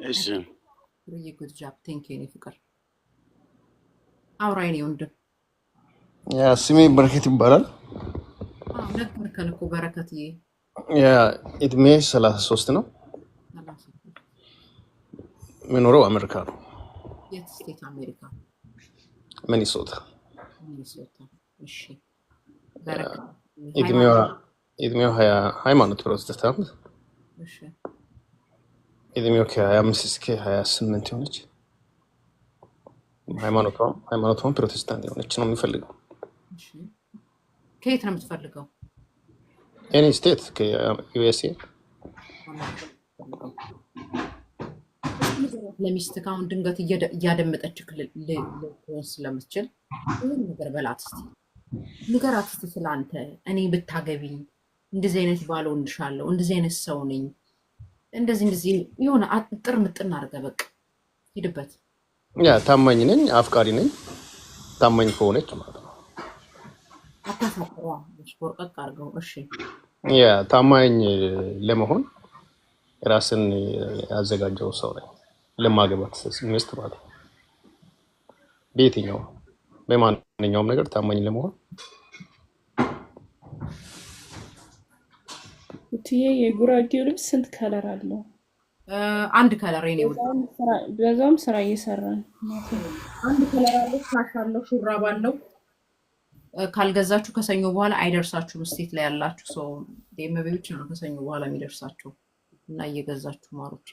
እሺ Good job, thank you የኔ ፍቅር። አውራ የኔ ወንድም። Yeah ስሜ በረከት ይባላል። አዎ ነገርከን እኮ በረከትዬ። Yeah እድሜ 33 ነው። የምኖረው አሜሪካ ነው፣ የት state? አሜሪካ ሚኒሶታ። ሚኒሶታ። እሺ ያ በረከት እድሜዋ ሃይማኖት። እድሜው 20 ሃይማኖት ፕሮቴስታንት። እሺ እድሜው ከ25 እስከ 28 የሆነች እሺ ሃይማኖቷም ፕሮቴስታንት የሆነች ነው የሚፈልገው። እሺ ከየት ነው የምትፈልገው? Any state ከ USA። አሜሪካ ነው የምትፈልገው። እስኪ ንገራት ለሚስትህ አሁን ድንገት እያደመጠች ልትሆን ስለምትችል ይህን ነገር በላት እስኪ፣ ንገራት እስኪ ስለአንተ። እኔ ብታገቢኝ እንደዚህ አይነት ባል እወድሻለሁ፣ እንደዚህ አይነት ሰው ነኝ፣ እንደዚህ እንደዚህ የሆነ አጥር ምጥን አድርገህ በቃ ሂድበት። Yeah ታማኝ ነኝ፣ አፍቃሪ ነኝ። ታማኝ ከሆነች ማለት ነው። አታሳጥሯ፣ ቦርቀቅ አድርገው። እሺ Yeah ታማኝ ለመሆን ራስን ያዘጋጀው ሰው ነኝ ለማገባት ሚስት ማለት ነው። በየትኛው በማንኛውም ነገር ታማኝ ለመሆን። እትዬ የጉራጌው ልብስ ስንት color አለው? አንድ color የኔ ውድ። በዛውም ስራ እየሰራን እናቴ። አንድ color አለው፣ ሻሽ አለው፣ ሹራብ አለው። ካልገዛችሁ ከሰኞ በኋላ አይደርሳችሁም። State ላይ ያላችሁ ሰው DMV ብቻ ነው ከሰኞ በኋላ የሚደርሳችሁ እና እየገዛችሁ ማሮቼ።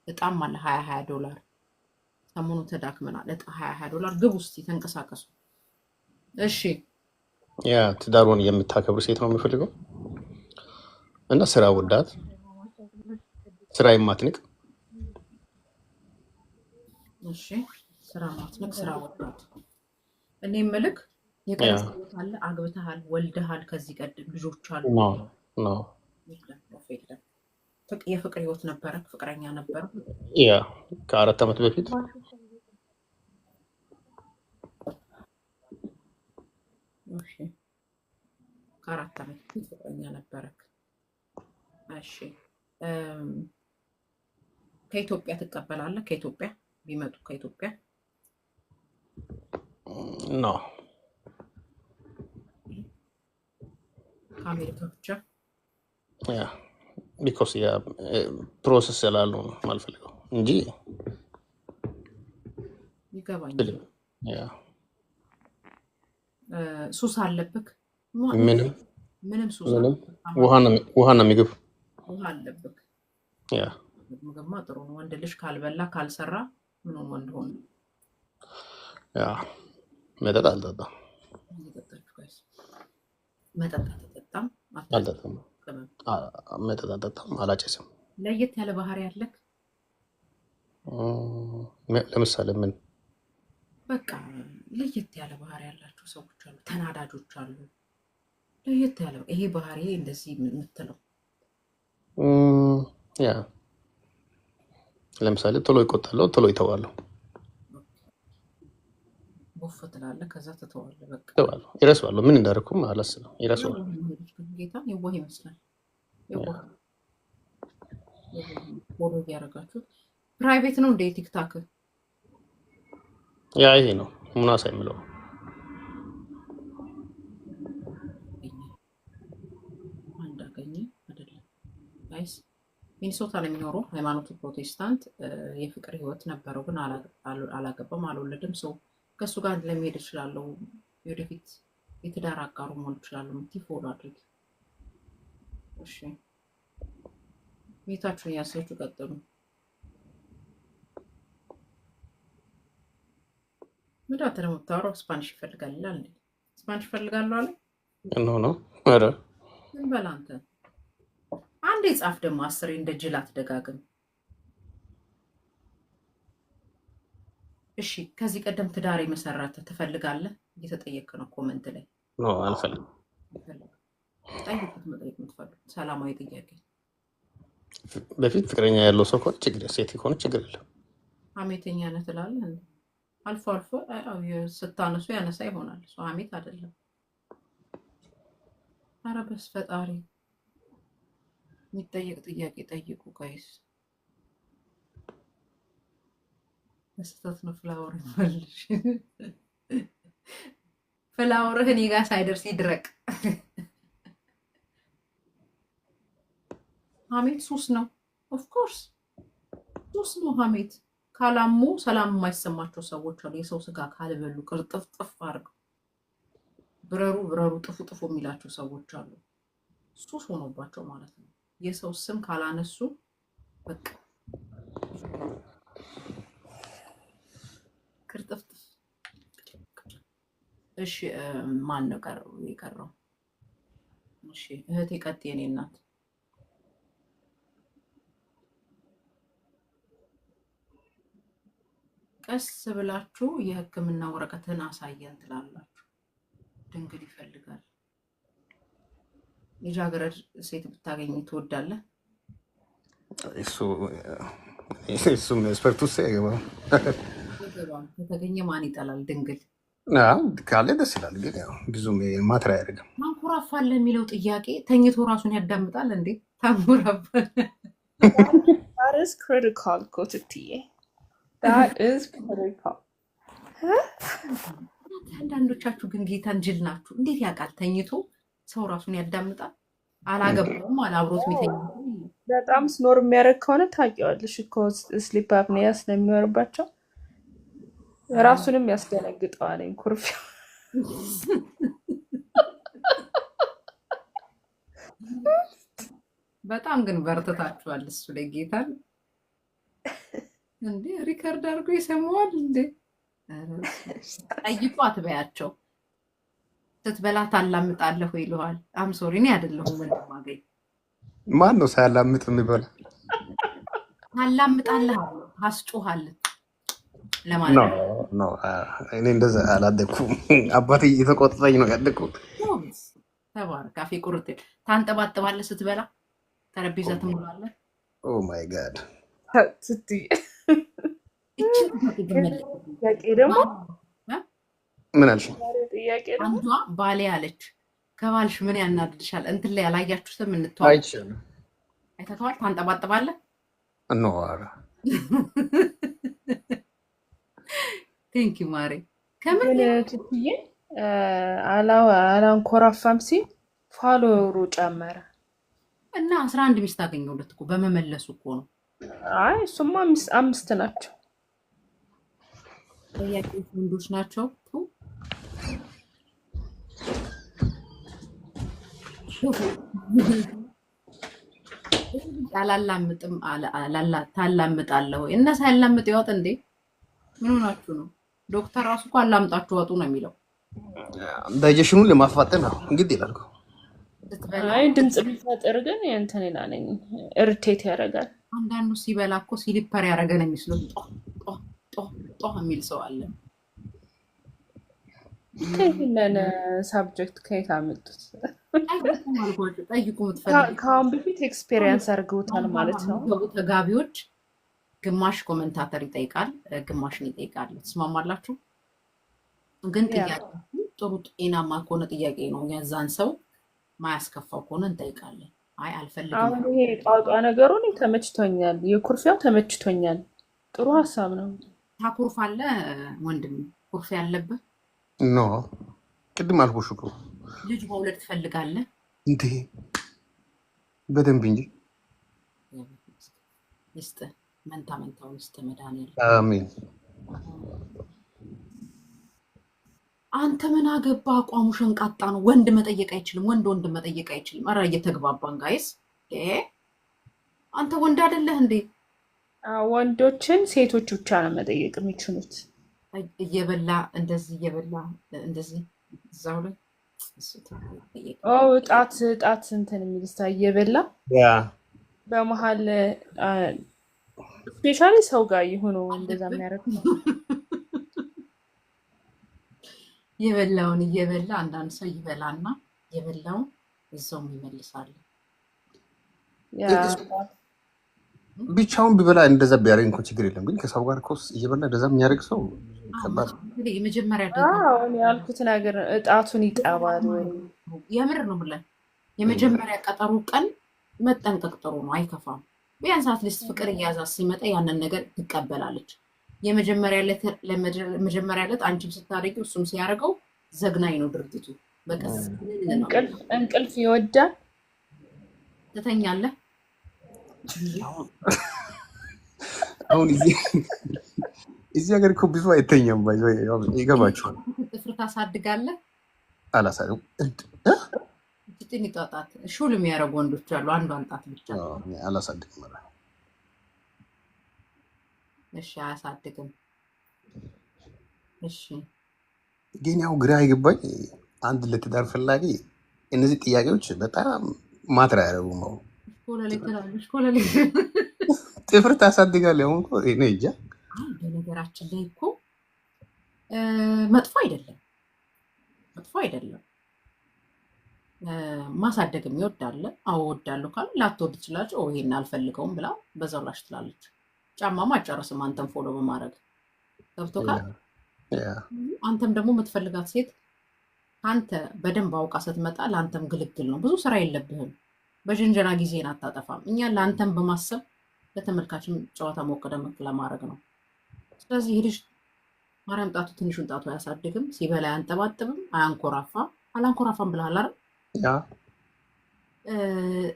እጣም አለ 20 20 ዶላር። ሰሞኑ ተዳክመናል። እጣ 20 20 ዶላር። ግቡ እስኪ ተንቀሳቀሱ። እሺ Yeah ትዳሩን የምታከብር ሴት ነው የሚፈልገው እና ስራ ወዳት ስራ የማትንቅ። እሺ ስራ ማትንቅ፣ ስራ ወዳት። እኔ ምልክ ያ የቀረ ህይወት አለ። አግብተሃል፣ ወልደሃል፣ ከዚህ ቀደም ልጆች አሉ። No, no. የለም የለም። የፍቅር ህይወት ነበረ፣ ፍቅረኛ ነበረ። Yeah ከ4 ዓመት በፊት። እሺ ከ4 ዓመት በፊት ፍቅረኛ ነበረክ። እሺ ከኢትዮጵያ ትቀበላለህ? ከኢትዮጵያ ቢመጡ ከኢትዮጵያ No. ከአሜሪካ ብቻ? Yeah, because yeah process ስላለው ነው የማልፈልገው እንጂ። ይገባኛል። Yeah. ሱስ አለብክ? ምንም። ምንም ሱስ ምንም። አለብህ? ውሃና ምግብ። ውሃ አለብክ? Yeah. ምግብማ ጥሩ ነው። ወንድ ልጅ ካልበላ ካልሰራ ምኑን ወንድ ሆነ? Yeah, መጠጥ አልጠጣም። እየጠጣችሁ guys። መጠጥ አትጠጣም? አልጠጣም። አታጨስም? መጠጥ አልጠጣም፣ አላጨስም። ለየት ያለ ባህሪ ያለክ? ለምሳሌ ምን? በቃ ለየት ያለ ባህሪ ያላቸው ሰዎች አሉ፣ ተናዳጆች አሉ። ለየት ያለ ይሄ ባህሪ እንደዚህ የምትለው? Yeah, ለምሳሌ ቶሎ ይቆጣለሁ፣ ቶሎ ይተዋለሁ። ቦፍ ትላለህ፣ ከዛ ትተዋለህ። በቃ። ይተዋለሁ፣ ይረሳዋለሁ። ምን እንዳደረኩም አላስብም፣ ይረሳዋለሁ። የዋህ ነው ልጅ ግን፣ ጌታ የዋህ ይመስላል። የዋህ የዋህ ነው። Follow እያደረጋችሁት። Private ነው እንደ TikTok? Yeah, ይሄ ነው ሙናሳ የሚለው። አንድ አገኘ አይደለም guys። ሚኒሶታ ነው የሚኖረው። ሃይማኖቱ ፕሮቴስታንት፣ የፍቅር ህይወት ነበረው፣ ግን አላገባም፣ አልወለድም። ሰው ከእሱ ጋር ለመሄድ እችላለሁ፣ የወደፊት የትዳር አጋሩ መሆን እችላለሁ የምትይ follow አድርጊ። እሺ፣ ቤታችሁን እያሳችሁ ቀጥሉ። ምንድን ነው ደግሞ የምታወራው? Spanish ይፈልጋል ይላል እንዴ? Spanish ይፈልጋለሁ አለ። No, ኧረ። ዝም በል አንተ። አንዴ ጻፍ ደግሞ፣ አስሬ እንደ ጅል አትደጋግም። እሺ፣ ከዚህ ቀደም ትዳር የመሰረተ ትፈልጋለህ? እየተጠየክ ነው comment ላይ። No, አልፈልግም። ጠይቁት፣ መጠየቅ የምትፈልጉት ሰላማዊ ጥያቄ። በፊት ፍቅረኛ ያለው ሰው ከሆነ ችግር፣ ሴት ከሆነ ችግር የለም። ሀሜተኛ ነህ ትላለህ እንዴ? አልፎ አልፎ አዎ፣ ስታነሱ ያነሳ ይሆናል። እሱ ሀሜት አይደለም። ኧረ በስ ፈጣሪ፣ የሚጠየቅ ጥያቄ ጠይቁ guys። በስህተት ነው flower መልሽ። Flower ህ እኔ ጋር ሳይደርስ ይድረቅ። ሀሜት ሱስ ነው። Of course ሱስ ነው ሀሜት። ካላሙ ሰላም የማይሰማቸው ሰዎች አሉ። የሰው ስጋ ካልበሉ ቅርጥፍጥፍ አድርገው ብረሩ ብረሩ ጥፉ ጥፉ የሚላቸው ሰዎች አሉ። ሱስ ሆኖባቸው ማለት ነው። የሰው ስም ካላነሱ በቃ ቅርጥፍጥፍ። እሺ፣ ማን ነው የቀረው? እሺ እህቴ ቀጥ የኔ እናት። ቀስ ብላችሁ የሕክምና ወረቀትን አሳየን ትላላችሁ። ድንግል ይፈልጋል። ልጃገረድ ሴት ብታገኝ ትወዳለህ? እሱ መስፈርት ውስጥ አይገባም። አይገባም። ከተገኘ ማን ይጠላል? ድንግል። አዎ፣ ካለ ደስ ይላል፣ ግን ያው ብዙም matter አያደርግም። ማንኮራፋለህ የሚለው ጥያቄ ተኝቶ ራሱን ያዳምጣል እንዴ? ታንኮራፋለህ? That is critical እኮ ትትዬ። That is critical. አንዳንዶቻችሁ ግን ጌታን ጅል ናችሁ። እንዴት ያውቃል? ተኝቶ ሰው ራሱን ያዳምጣል? አላገባውም አለ አብሮት የሚተኛ። በጣም snore የሚያደርግ ከሆነ ታውቂዋለሽ እኮ sleep apnea ስለሚኖርባቸው ራሱንም ያስደነግጠዋል። ኩርፊያ። በጣም ግን በርትታችኋል እሱ ላይ ጌታን። እንዴ record አድርጎ ይሰማዋል እንዴ? ኧረ ጠይቁ አትበያቸው። ስትበላ ታላምጣለህ ወይ ይለዋል። I'm sorry፣ እኔ አይደለሁም ወንድም አገኝ። ማን ነው ሳያላምጥ የሚበላ? ታላምጣለህ አለ፣ ታስጮሃለህ No. ለማለት ነው። No, እኔ እንደዛ አላደግኩም። አባቴ እየተቆጣኝ ነው ያደግኩት። ጎበዝ፣ ተባረክ። አፌ ቁርጥ። ታንጠባጥባለህ ስትበላ፣ ጠረጴዛ ትሞላለህ። Oh my God. ትትዬ እችን ጥያቄ ግን መልስልኝ። ጥያቄ ደግሞ እ? ምን አልሽ? ዛሬው ጥያቄ ደግሞ አንዷ ባሌ አለች። ከባልሽ ምን ያናድድሻል? እንትን ላይ ያላያችሁትም እንተዋወቅ። አይቻልም። አይተኸዋል? ታንጠባጥባለህ። No, ኧረ። Thank you ማሬ። ከምር ግን ቱቱዬ አላንኮራፋም ሲል follower ኡ ጨመረ። እና 11 ሚስት አገኘሁለት እኮ በመመለሱ እኮ ነው። አይ እሱማ አምስት ናቸው። ጠያቂዎች ወንዶች ናቸው። ቱ አላላምጥም ታላምጣለህ ወይ? እና ሳያላምጥ ይዋጥ እንዴ? ምን ሆናችሁ ነው? ዶክተር ራሱ እኮ አላምጣችሁ ዋጡ ነው የሚለው። ዳይጀሽኑን ለማፋጠን ነው እንግዲህ ይላል እኮ። ስትበላ አይ ድምፅ ቢፈጥር ግን እንትን ይላለኝ irritate ያደርጋል። አንዳንዱ ሲበላ እኮ slipper ያደረገ ነው የሚመስለው። ጦ ጦ ጦ ጦ የሚል ሰው አለ። ይህንን subject ከየት አመጡት? ጠይቁ አልኳቸው፣ ጠይቁ የምትፈልጉ ከአሁን በፊት experience አድርገውታል ማለት ነው። የሚገቡ ተጋቢዎች ግማሽ commentator ይጠይቃል፣ ግማሽን ይጠይቃል። ትስማማላችሁ? ግን ጥያቄ ጥሩ ጤናማ ከሆነ ጥያቄ ነው። የዛን ሰው ማያስከፋው ከሆነ እንጠይቃለን። አይ አልፈልግም። አሁን ይሄ ጧጧ ነገሩን ተመችቶኛል፣ የኩርፊያው ተመችቶኛል። ጥሩ ሀሳብ ነው። ታኩርፋለህ ወንድም? ኩርፊያ ያለብህ? No፣ ቅድም አልኩሽ እኮ። ልጅ መውለድ ትፈልጋለህ? እንዴ በደንብ እንጂ። ይስጥህ፣ መንታ መንታውን ይስጥህ መድኃኒዓለም። አሜን። አንተ ምን አገባ? አቋሙ ሸንቃጣ ነው። ወንድ መጠየቅ አይችልም። ወንድ ወንድ መጠየቅ አይችልም። ኧረ እየተግባባን guys። አንተ ወንድ አይደለህ እንዴ? ወንዶችን ሴቶች ብቻ ነው መጠየቅ የሚችሉት። እየበላ እንደዚህ እየበላ እንደዚህ እዛው ላይ እሱ ጠየቅ። ጣት ጣት እንትን የሚል ስታ እየበላ በመሀል specially ሰው ጋር የሆነ እንደዛ የሚያደርግ ነው። የበላውን እየበላ አንዳንድ ሰው ይበላና የበላውን እዛውም ይመልሳል። ብቻውን ቢበላ እንደዛ ቢያደርግ እንኳን ችግር የለም። ግን ከሰው ጋር እኮ እየበላ እንደዛ የሚያደርግ ሰው ከባድ ነው። የመጀመሪያ አሁን ያልኩት ነገር እጣቱን ይጠባል ወይ የምር ነው ብለን የመጀመሪያ ቀጠሮ ቀን መጠንቀቅ ጥሩ ነው፣ አይከፋም። ቢያንስ at least ፍቅር እያያዛት ሲመጣ ያንን ነገር ትቀበላለች። የመጀመሪያ ዕለት አንቺም ስታደርጊው እሱም ሲያደርገው ዘግናኝ ነው ድርጊቱ። በቃ እንቅልፍ ይወዳል። ትተኛለህ። አሁን እዚህ ሀገር እኮ ብዙ አይተኛም። ይገባችኋል። ጥፍር ታሳድጋለህ። አላሳድግም። ጥቂት ጣት ሹል የሚያደርጉ ወንዶች አሉ። አንዷን ጣት ብቻ። አላሳድግም። እሺ፣ አያሳድግም። እሺ፣ ግን ያው ግራ የገባኝ አንድ ለትዳር ፈላጊ እነዚህ ጥያቄዎች በጣም matter አያደርጉም። አሁን ጥፍር ታሳድጋለህ። አሁን እኮ እኔ እንጃ። በነገራችን ላይ እኮ መጥፎ አይደለም፣ መጥፎ አይደለም። ማሳደግ የሚወድ አለ። አዎ እወዳለሁ ካለ ላትወድ ትችላለች። ይሄን አልፈልገውም ብላ በዛው ላሽ ትላለች። ጫማም አጨርስም አንተም follow በማድረግ ገብቶካል። አንተም ደግሞ የምትፈልጋት ሴት ከአንተ በደንብ አውቃ ስትመጣ ለአንተም ግልግል ነው። ብዙ ስራ የለብህም። በጅንጀና ጊዜን አታጠፋም። እኛ ለአንተም በማሰብ ለተመልካችም ጨዋታ ሞቅ ደመቅ ለማድረግ ነው። ስለዚህ ይህ ልጅ ማርያም ጣቱ ትንሹን ጣቱ አያሳድግም፣ ሲበላ አያንጠባጥብም፣ አያንኮራፋም። አላንኮራፋም ብለሃል አይደል?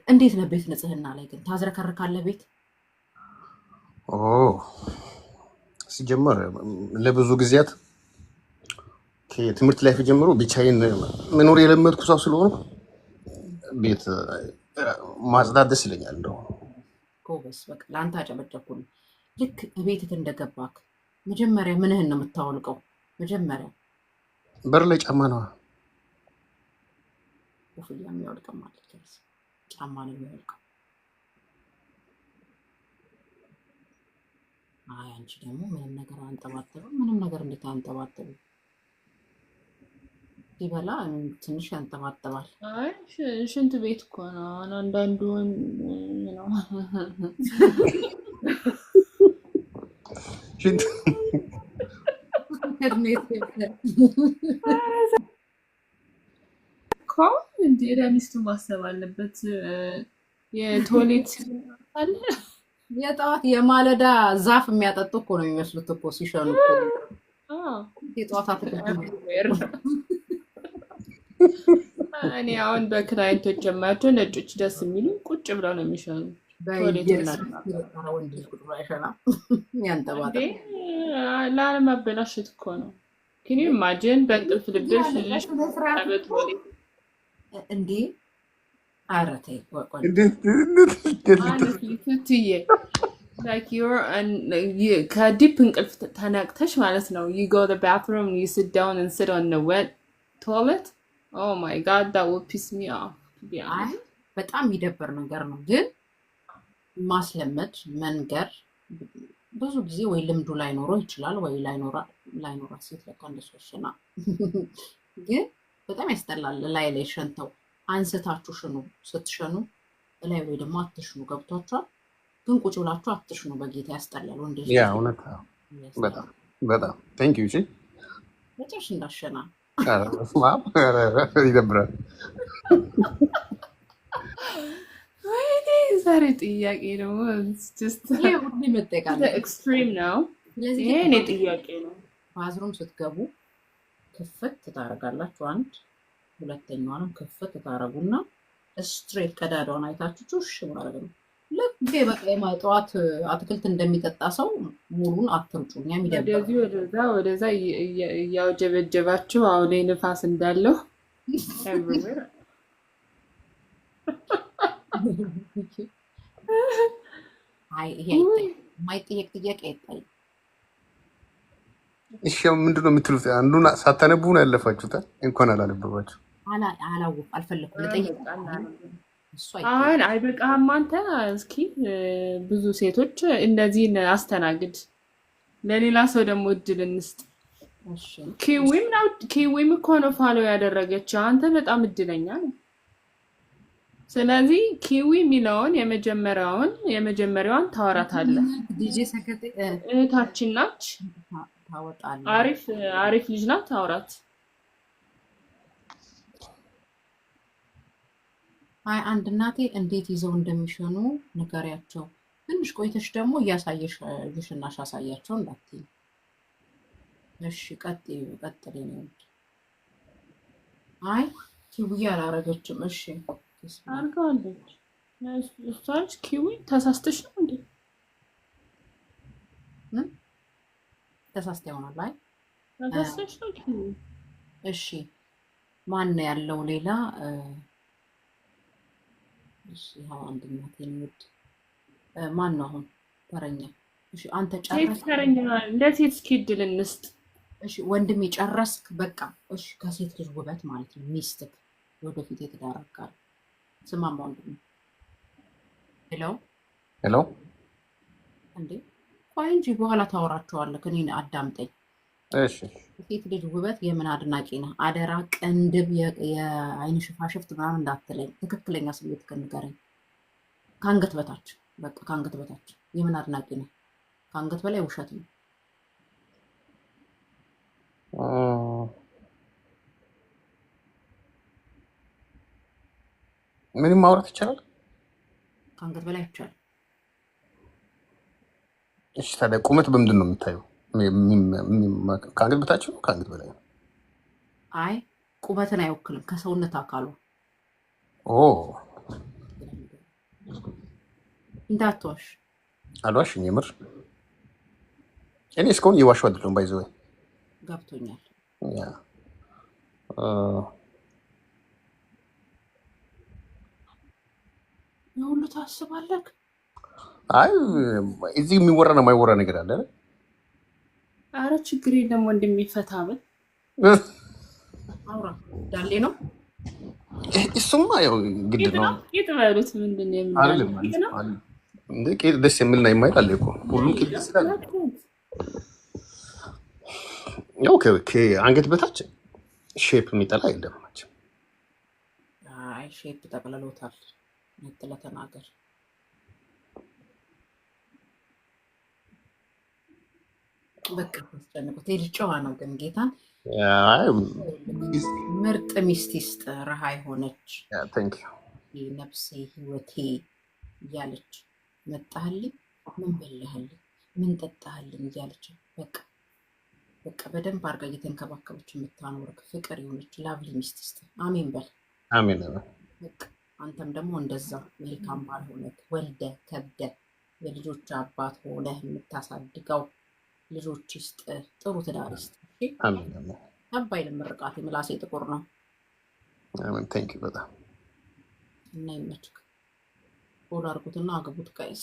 እንዴት ነው ቤት ንጽህና ላይ ግን ታዝረከርካለህ? ቤት ሲጀመር ለብዙ ጊዜያት ከትምህርት life ጀምሮ ብቻዬን መኖር የለመድኩ ሰው ስለሆንኩ ቤት ማጽዳት ደስ ይለኛል። እንደው ጎበዝ፣ በቃ ለአንተ አጨበጨብኩልህ። ልክ ቤትህ እንደገባክ መጀመሪያ ምንህን ነው የምታወልቀው? መጀመሪያ በር ላይ ጫማ ነው። ኮፍያ የሚያወልቅም አለ፣ ጫማ ነው የሚያወልቀው። አይ አንቺ ደግሞ ምንም ነገር አንጠባጥብም። ምንም ነገር እንዴት አንጠባጥብም? ሲበላ ትንሽ ያንጠባጥባል። አይ ሽንት ቤት እኮ ነው። አሁን አንዳንዱ ነው እኮ እንዴ ለሚስቱ ማሰብ አለበት። የ toilet አለ። የጠዋት የማለዳ ዛፍ የሚያጠጡ እኮ ነው የሚመስሉት እኮ ሲሸኑ እኮ። የጠዋት አትክልት ነው። Everywhere። እኔ አሁን በ client ኦች የማያቸው ነጮች ደስ የሚሉ ቁጭ ብለው ነው የሚሸኑ። Toilet ኡን በኢየሱስ ላጥባ ወንድ ልጅ ቁጭ ብሎ አይሸናም። እንዴ ያንጠባጥብ። ላለማበላሸት እኮ ነው። Can you imagine በእንቅልፍ ልብሽ ልጅ በስነ ስርዓት እኮ በ toilet እንዴ! ኧረ ተይ ቆይ ቆይ። እንዴት እንዴት እንዴት Honestly ቱቱዬ like you're ከ deep እንቅልፍ ተነቅተሽ ማለት ነው። You go the bathroom, you sit down and sit on the wet toilet. Oh my God, that would piss me off, to be አይ honest. በጣም የሚደብር ነገር ነው፣ ግን ማስለመድ መንገር ብዙ ጊዜ ወይ ልምዱ ላይኖረው ይችላል፣ ወይ ላይኖራት ሴት ለካ እንደሱ ያሸና። ግን በጣም ያስጠላል። ላይ ላይ ሸንተው አንስታችሁ ሽኑ። ስትሸኑ ላይ ወይ ደግሞ አትሽኑ። ገብቷችኋል? ግን ቁጭ ብላችሁ አትሽኑ። በጌታ ያስጠላል። ወንድ ልጅ Yeah እውነት ያስጠላል። በጣም በጣም thank you። እሺ። መጨረሻ እንዳሸና። ኧረ በስመ አብ፣ ኧረ ኧረ ይደብራል። ወይኔ ዛሬ ጥያቄ ደግሞ it's just ይሄ ሁሉ መጠየቅ አለበት። Extreme ነው። ስለዚህ ይሄ ልክ እኔ ጥያቄ ነው። Bathroom ስትገቡ ክፍት ታደርጋላችሁ። አንድ ሁለተኛዋንም ክፍት ታደርጉና straight ቀዳዳውን አይታችሁ ቹሽ ማድረግ ነው። ልክ በቃ ጠዋት አትክልት እንደሚጠጣ ሰው ሙሉን አትርጩ። እኛም ይደብራል። ወደዚህ ወደዛ ወደዛ እያውጀበጀባችሁ አሁን ላይ ንፋስ እንዳለው everywhere። አይ ይሄ አይጠየቅ፣ የማይጠየቅ ጥያቄ አይጠየቅ። እሺ አሁን ምንድን ነው የምትሉት? አንዱን ሳታነቡ ነው ያለፋችሁት። እንኳን አላነበባችሁ። አላወቅም፣ አልፈለኩም ልጠይቅ። እሱ አይጠየቅ። አሁን አይበቃህም አንተ? እስኪ ብዙ ሴቶች እንደዚህን አስተናግድ። ለሌላ ሰው ደግሞ እድል እንስጥ። እሺ። ኪዊም ነው፣ ኪዊም እኮ ነው follow ያደረገችው። አንተ በጣም እድለኛ ነው። ስለዚህ ኪዊ የሚለውን የመጀመሪያዋን ታወራታለህ። ዲጄ ሰገጤ እህታችን ናች። ታወጣለህ። አሪፍ አሪፍ ልጅ ናት። አውራት። አይ አንድ እናቴ እንዴት ይዘው እንደሚሸኑ ንገሪያቸው። ትንሽ ቆይተሽ ደግሞ እያሳየሽ እየሸናሽ አሳያቸው እንዳትዪ። እሺ ቀጥይ ቀጥል። የእኔ ውድ። አይ ኪውዬ አላረገችም። እሺ ተስማ አድርገዋለች። እሷች ኪዊ ተሳስተሽ ነው እንዴ? ተሳስታ ይሆናል። አይ ተሳስተሽ ነው ኪዊ። እሺ ማን ነው ያለው ሌላ? እሺ ሀያ አንድ እናቴ የእኔ ውድ ማን ነው አሁን ተረኛ? እሺ አንተ ሴት ጨረስክ? ተረኛ ለሴት እስኪ እድል እንስጥ። እሺ ወንድሜ ጨረስክ? በቃ እሺ። ከሴት ልጅ ውበት ማለት ነው ሚስትክ ወደፊት የትዳር አጋር። ስማማ ወንድሜ። Hello። Hello። እንዴ ቆይ እንጂ በኋላ ታወራቸዋለህ። እኔን አዳምጠኝ። እሺ። የሴት ልጅ ውበት የምን አድናቂ ነህ? አደራ ቅንድብ፣ የአይን ሽፋሽፍት ምናምን እንዳትለኝ። ትክክለኛ ስሜት ንገረኝ። ከአንገት በታች በቃ ከአንገት በታች የምን አድናቂ ነህ? ከአንገት በላይ ውሸት ነው። ምንም ማውራት ይቻላል? ከአንገት በላይ አይቻልም። እሺ ታዲያ ቁመት በምንድን ነው የሚታየው? ከአንገት በታች ነው ከአንገት በላይ ነው? አይ ቁመትን አይወክልም ከሰውነት አካሉ። ኦ። እንዳትዋሽ። አልዋሽም፣ የምር እኔ እስካሁን እየዋሸሁ አይደለም። By the way ገብቶኛል። Yeah የሁሉ ታስባለህ። አይ እዚህ የሚወራ ነው የማይወራ ነገር አለ አይደል? አረ ችግር የለም ወንድሜ ፈታ ብል። አውራ ዳሌ ነው። እሱማ ያው ግድ ቂጥ ነው። ነው ቂጥ በሉት። ምንድን ነው የምንዳለው? አይደለም ቂጥ ነው አይደለም እንዴ ቂጥ ደስ የሚልና የማይል አለ እኮ። ሁሉም ቂጥ ደስ ይላል። ያው ከአንገት በታች shape የሚጠላ የለም መቼም። አይ shape ጠቅልሎታል። ነጥለ ተናገር። በቃ አስጨንቁት። የልጅ ጨዋ ነው ግን ጌታን አይ ምርጥ ሚስት ይስጥ። ረሃ የሆነች Thank you. ነፍሴ ህይወቴ እያለች መጣህልኝ። ምን በላህልኝ፣ ምን ጠጣህልኝ እያለች በቃ በቃ በደንብ አድርጋ እየተንከባከበች የምታኖርክ ፍቅር የሆነች lovely ሚስት ይስጥ። አሜን በል። አሜን አሜን። በቃ አንተም ደግሞ እንደዛ መልካም ባል ሆነህ ወልደ ከብደ የልጆች አባት ሆነህ የምታሳድገው ልጆች ይስጥ፣ ጥሩ ትዳር ይስጥ። እሺ? አሜን አሜን። ጠብ አይልም ምርቃቴ፣ ምላሴ ጥቁር ነው። አሜን። Thank you በጣም። እና ይመችክ። Follow አድርጉትና አግቡት guys።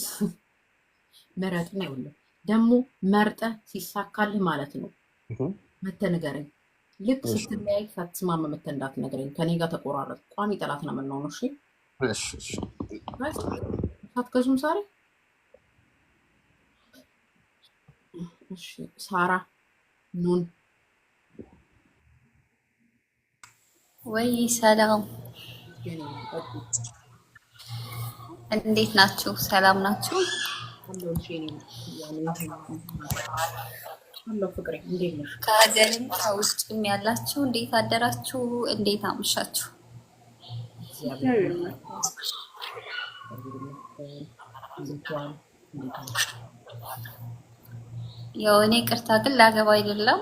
ምረጥና ይኸውልህ ደግሞ መርጠህ ሲሳካልህ ማለት ነው መተህ ንገረኝ። ልክ ስትለያይ ሳትስማማ መተህ እንዳትነግረኝ። ከኔ ጋር ተቆራረጥ፣ ቋሚ ጠላት ነው የምንሆነው። እሺ? እሺ እሺ። Guys፣ ሳትገዙም ዛሬ። እሺ ሳራ ኑን። ወይ ሰላም፣ እንዴት ናችሁ? ሰላም ናችሁ? አለሁልሽ የኔ አለሁ ፍቅሬ፣ እንዴት ነሽ? ከሀገርም ከውጭም ያላችሁ እንዴት አደራችሁ? እንዴት አመሻችሁ? እግዚአብሔር ይመስገን። እንዴት ዋል? እንዴት ነሽ? ያው እኔ ቅርታ ግን ላገባ አይደለም፣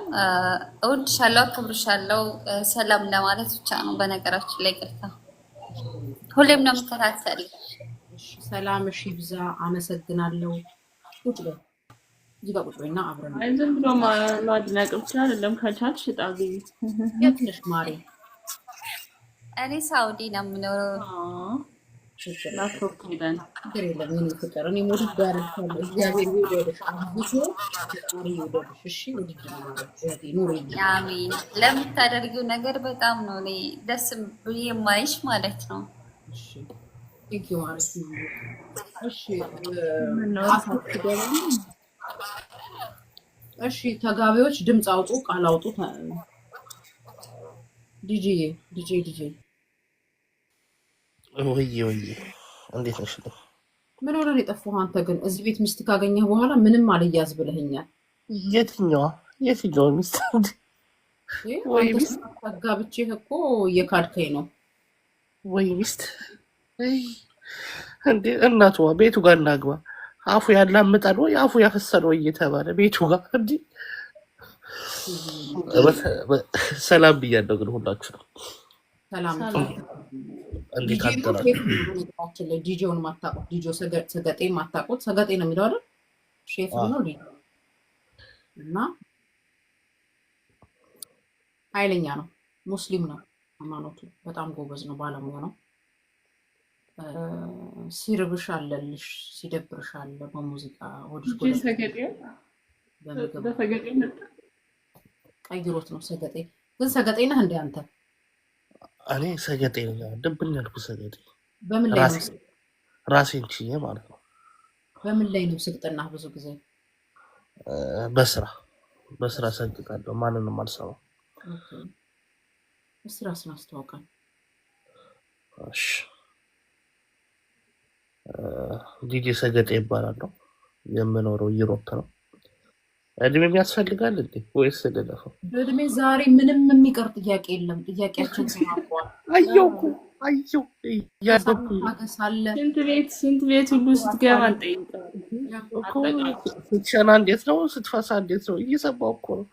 እወድሻለሁ፣ አከብርሻለሁ፣ ሰላም ለማለት ብቻ ነው። በነገራችን ላይ ቅርታ ሁሌም ነው የምከታተልሽ። እሺ ሰላምሽ ይብዛ። አመሰግናለሁ። ቁጭ በይ እዚህ ጋር ቁጭ በይና አብረን አይ ዝም ብሎ ማድነቅ ብቻ አይደለም፣ ከቻልሽ ዕጣ ግቢ። የት ነሽ ማሬ? እኔ ሳውዲ ነው የምኖረው። ችግር የለም ላፕቶፕ ሄደን ችግር የለም የኔ ፍቅር፣ እኔ ውድድ አደርግሻለሁ። እግዚአብሔር ይውደድሽ፣ አብዝቶ ፈጣሪ ይውደድሽ። እሺ ውድድ ነው ማለት እህቴ፣ ኑሪልኝ። አሜን። ለምታደርጊው ነገር በጣም ነው እኔ ደስ ብዬ የማይሽ ማለት ነው። እሺ thank you ማለት ነው። እሺ ምነው አስር ሳትገባ? እሺ ተጋቢዎች ድምፅ አውጡ፣ ቃል አውጡ። ዲጄ ዲጄ ዲጄ። ወይዬ ወይዬ፣ እንዴት ነሽ? ምን ሆነህ ነው የጠፋኸው አንተ? ግን እዚህ ቤት ሚስት ካገኘህ በኋላ ምንም አልያዝ ብለኸኛል። የትኛዋ የትኛዋ ሚስት? ወይ አንተ ሚስት ተጋብቼህ እኮ እየካድከኝ ነው። ወይ ሚስት! አይ፣ እንዴ እናትዋ ቤቱ ጋር እናግባ፣ አፉ ያላምጣል ወይ አፉ ያፈሳል ወይ እየተባለ ቤቱ ጋር እንዲ። ሰላም ብያለሁ። ግን ሁላችሁ ነው ሰላም። ሰላም። እንዴት ዲጄ ነው አደራችሁ? ሼፍ ነው። በነገራችን ላይ ዲጄውን ማታውቁት፣ ዲጄ ሰገጤ ማታውቁት፣ ሰገጤ ነው የሚለው አይደል? ሼፍ ነው ዲጄ እና ኃይለኛ ነው። ሙስሊም ነው ሃይማኖቱ። በጣም ጎበዝ ነው፣ ባለሙያ ነው። ሲርብሽ አለልሽ፣ ሲደብርሽ አለ። በሙዚቃ ሆድሽ ዲጄ ጎደል ሰገጤ በምግብ በሰገጤ መጣ። ቀይሮት ነው ሰገጤ። ግን ሰገጤ ነህ እንደ አንተ? እኔ ሰገጤ ነኝ። ድብን ያልኩ ሰገጤ። በምን ላይ ነው ራሴን ችዬ ማለት ነው። በምን ላይ ነው ስግጥና ብዙ ጊዜ? በስራ በስራ ሰግጣለሁ። ማንንም አልሰማም። Okay። እስቲ ራስን አስተዋውቀን። እሺ፣ ዲጄ ሰገጤ ይባላለሁ። የምኖረው Europe ነው። እድሜም ያስፈልጋል እንዴ ወይስ ልለፈው? በእድሜ ዛሬ ምንም የሚቀር ጥያቄ የለም። ጥያቄያችን ተናቋል። አየው እኮ አየው እያደኩ ታገስ አለ። ሽንት ቤት ሁሉ ስትገባ እንጠይቃለን። እኮ ስትሸና እንዴት ነው ስትፈሳ እንዴት ነው እየሰማሁ እኮ ነው።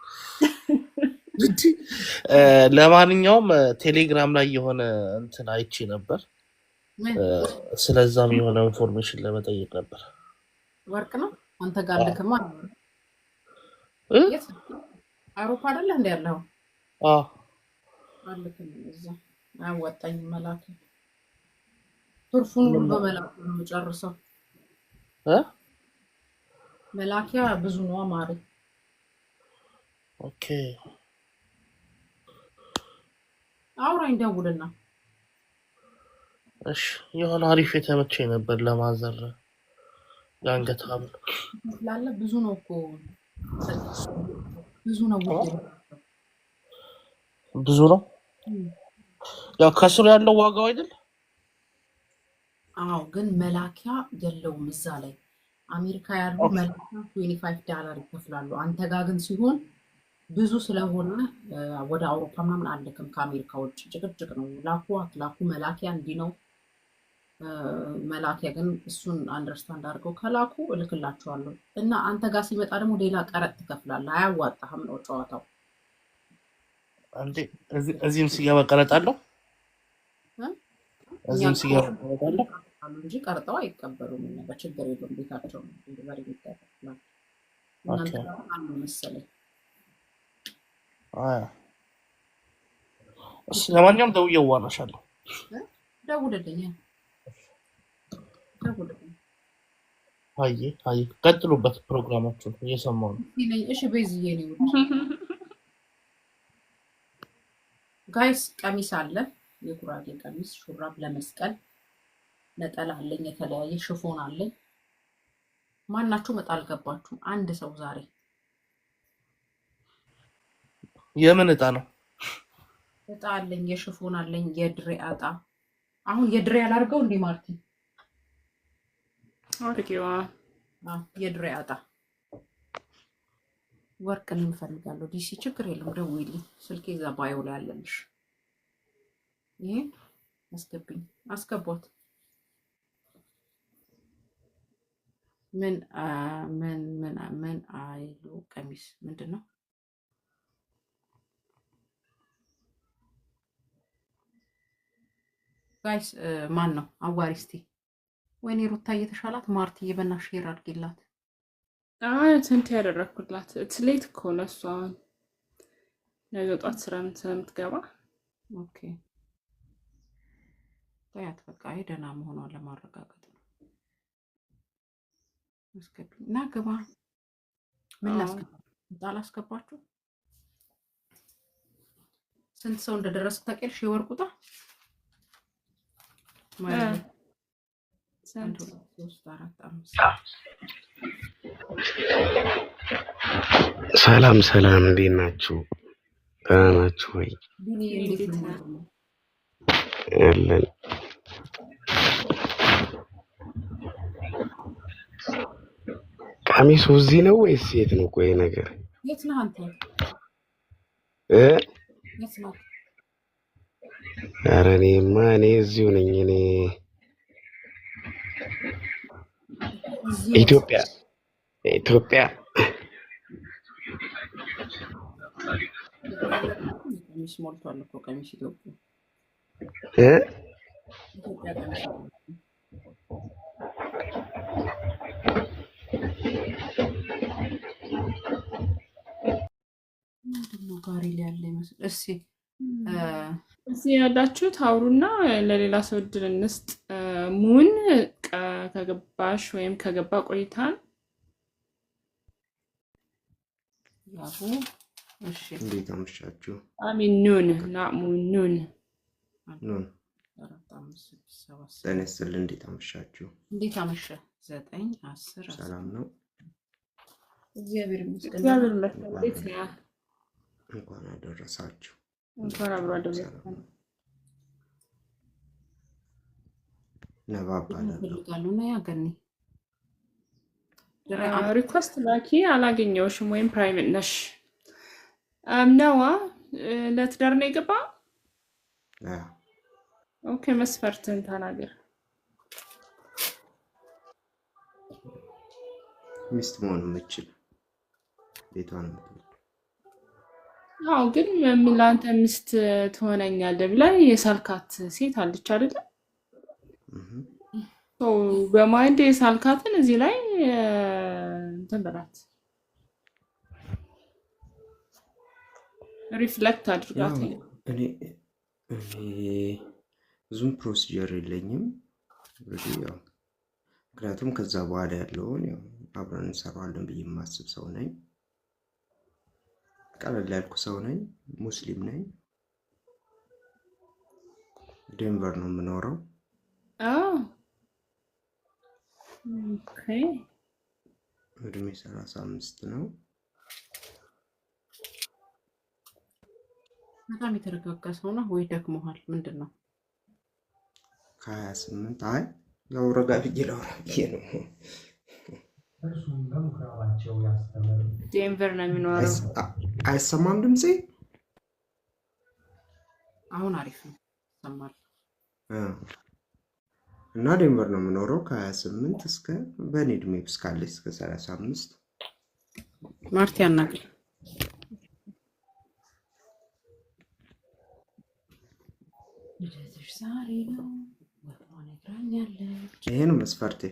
እንጂ ለማንኛውም ቴሌግራም ላይ የሆነ እንትን አይቼ ነበር። ምን? ስለዛም የሆነ information ለመጠየቅ ነበር። ወርቅ ነው አንተ ጋር ልክማ። የት አውሮፓ አይደለ እንደ ያለው? አዎ። አልክም፣ እዛ አያዋጣኝም መላክ። ትርፉን ሁሉ በመላክ ነው የምጨርሰው። እ? መላኪያ ብዙ ነው ማሪ። Okay። አውራኝ ደውልና። እሺ፣ የሆነ አሪፍ የተመቸኝ ነበር ለ mother የአንገት ሐብል። ስላለ ብዙ ነው እኮ፣ ብዙ ነው ውድ። ብዙ ነው። ያው ከስሩ ያለው ዋጋው አይደል? አዎ፣ ግን መላኪያ የለውም እዛ ላይ። አሜሪካ ያሉ መላኪያ $25 ይከፍላሉ። አንተ ጋር ግን ሲሆን ብዙ ስለሆነ ወደ አውሮፓ ምናምን አልክም። ከአሜሪካ ውጭ ጭቅጭቅ ነው። ላኩ አትላኩ መላኪያ እንዲህ ነው። መላኪያ ግን እሱን understand አድርገው ከላኩ እልክላቸዋለሁ። እና አንተ ጋር ሲመጣ ደግሞ ሌላ ቀረጥ ትከፍላለህ። አያዋጣህም ነው ጨዋታው። እንዴ እዚህም ሲገባ ቀረጥ አለው? እ? እኛ እዚህም ጋር ሲገባ ቀረጥ አለው? ይቀርጣሉ እንጂ ቀርጠው አይቀበሉም። እኛ ጋር ችግር የለውም። ቤታቸው ነው delivery የሚደረግላቸው። እናንተ okay። ጋር አሉ መሰለኝ። አይ፣ እሺ፣ ለማንኛውም ደውዬ እዋራሻለሁ። እ? ደውልልኝ፣ ደውልልኝ። አይ አይ፣ ቀጥሉበት ፕሮግራማችሁን፣ እየሰማሁ ነው። ነኝ። እሺ ቤዝዬ ነው ውድ guys፣ ቀሚስ አለ፣ የጉራጌ ቀሚስ ሹራብ ለመስቀል፣ ነጠላ አለኝ፣ የተለያየ chiffon አለኝ። ማናችሁም እጣ አልገባችሁም። አንድ ሰው ዛሬ የምን እጣ ነው? እጣ አለኝ፣ የ chiffon አለኝ፣ የድሬ እጣ። አሁን የድሬ አላርገው እንዴ ማርቲ? አድርጊዋ። አዎ፣ የድሬ እጣ ወርቅ እኔም እፈልጋለሁ። ዲሲ ችግር የለም ደውይልኝ፣ ስልኬ እዛ bio ላይ አለልሽ። ይሄ አስገብኝ፣ አስገቧት። ምን ምን ምን ምን አይሉ ቀሚስ ምንድን ነው guys? ማን ነው አዋሪ እስቲ? ወይኔ ሩታ እየተሻላት ማርትዬ፣ በእናትሽ share አድርጊላት። አይ ስንት ያደረግኩላት late እኮ ለእሷ አሁን ነገ ጧት ስራ ስለምትገባ። okay ተያት በቃ። አይ ደህና መሆኗን ለማረጋገጥ ነው። አስገቢኝ እና ግባ። ምን ላስገባ? ላስገባችሁ? ስንት ሰው እንደደረሰ ታውቂያለሽ? የወርቁ ዕጣ ማለት ነው። አንድ ስንት? ሁለት ሶስት አራት አምስት። ሰላም ሰላም፣ እንዴት ናችሁ? ደህና ናችሁ ወይ? ቢኒ እንዴት እንዴት ነው? ነህ? ያለን ቀሚሱ እዚህ ነው ወይስ የት ነው? ቆይ ነገር የት ነህ አንተ? እ የት ነህ? ኧረ እኔማ እኔ እዚሁ ነኝ። እኔ እዚህ የት? ኢትዮጵያ ኢትዮጵያ። ቀሚስ ሞልቷል እኮ ቀሚስ ኢትዮጵያ እ ኢትዮጵያ ቀሚስ ሞልቷል። ምንድን ነው ጋሪ ላይ ያለ ይመስል? እሺ እዚህ ያላችሁት አውሩና ለሌላ ሰው እድል እንስጥ። ሙን ከገባሽ ወይም ከገባ ቆይታን ያቡ እሺ እንዴት አመሻችሁ? አሚን ኑን ና ሙን ኑን አንድ ኑን አራት አምስት ስድስት ሰባት ጤና ስምንት ይስጥልኝ። እንዴት አመሻችሁ? እንዴት አመሸ? 9 10 11 ሰላም ነው? እግዚአብሔር ይመስገን ደህና እግዚአብሔር ይመስገን። እንኳን እንዴት ነህ? እንኳን አደረሳችሁ። እንኳን አብሮ ሰላም አደረሰን። ነው። ነባ እባላለሁ። እፈልጋለሁ እና ያገኒ ድሬ request ላኪ አላገኘሁሽም፣ ወይም private ነሽ። ነዋ ለትዳር ነው የገባ። አዎ፣ okay መስፈርትን ተናገር። ሚስት መሆን የምችል ቤቷን የምትወድ አዎ ግን ምን ለአንተ ሚስት ትሆነኛለህ ብላ የሳልካት ሴት አለች አይደለ? እህ፣ በ mind የሳልካትን እዚህ ላይ እንትን በላት፣ reflect ያው አድርጋት። እኔ እኔ ብዙም procedure የለኝም እንግዲህ ያው ምክንያቱም ከዛ በኋላ ያለውን ያው አብረን እንሰራዋለን ብዬ የማስብ ሰው ነኝ። ቀለል ያልኩ ሰው ነኝ። ሙስሊም ነኝ። ዴንቨር ነው የምኖረው። አዎ okay። እድሜ 35 ነው። በጣም የተረጋጋ ሰው ነው ወይ ደክሞሃል? ምንድን ነው? ከ28 አይ ያው ረጋ ብዬ ላውራ ብዬ ነው። እርሱም በምኩራባቸው ያስተምር ዴንቨር ነው የሚኖረው። አይሰማም ድምፄ? አሁን አሪፍ ነው ይሰማል። አ፣ እና ዴንቨር ነው የምኖረው። ከ28 እስከ በእኔ እድሜ እስካለች እስከ 35። ማርቲ አናግሪ። ልደትሽ ዛሬ ነው፣ ወፏ ነግራኛለች። ይሄ ነው መስፈርቴ።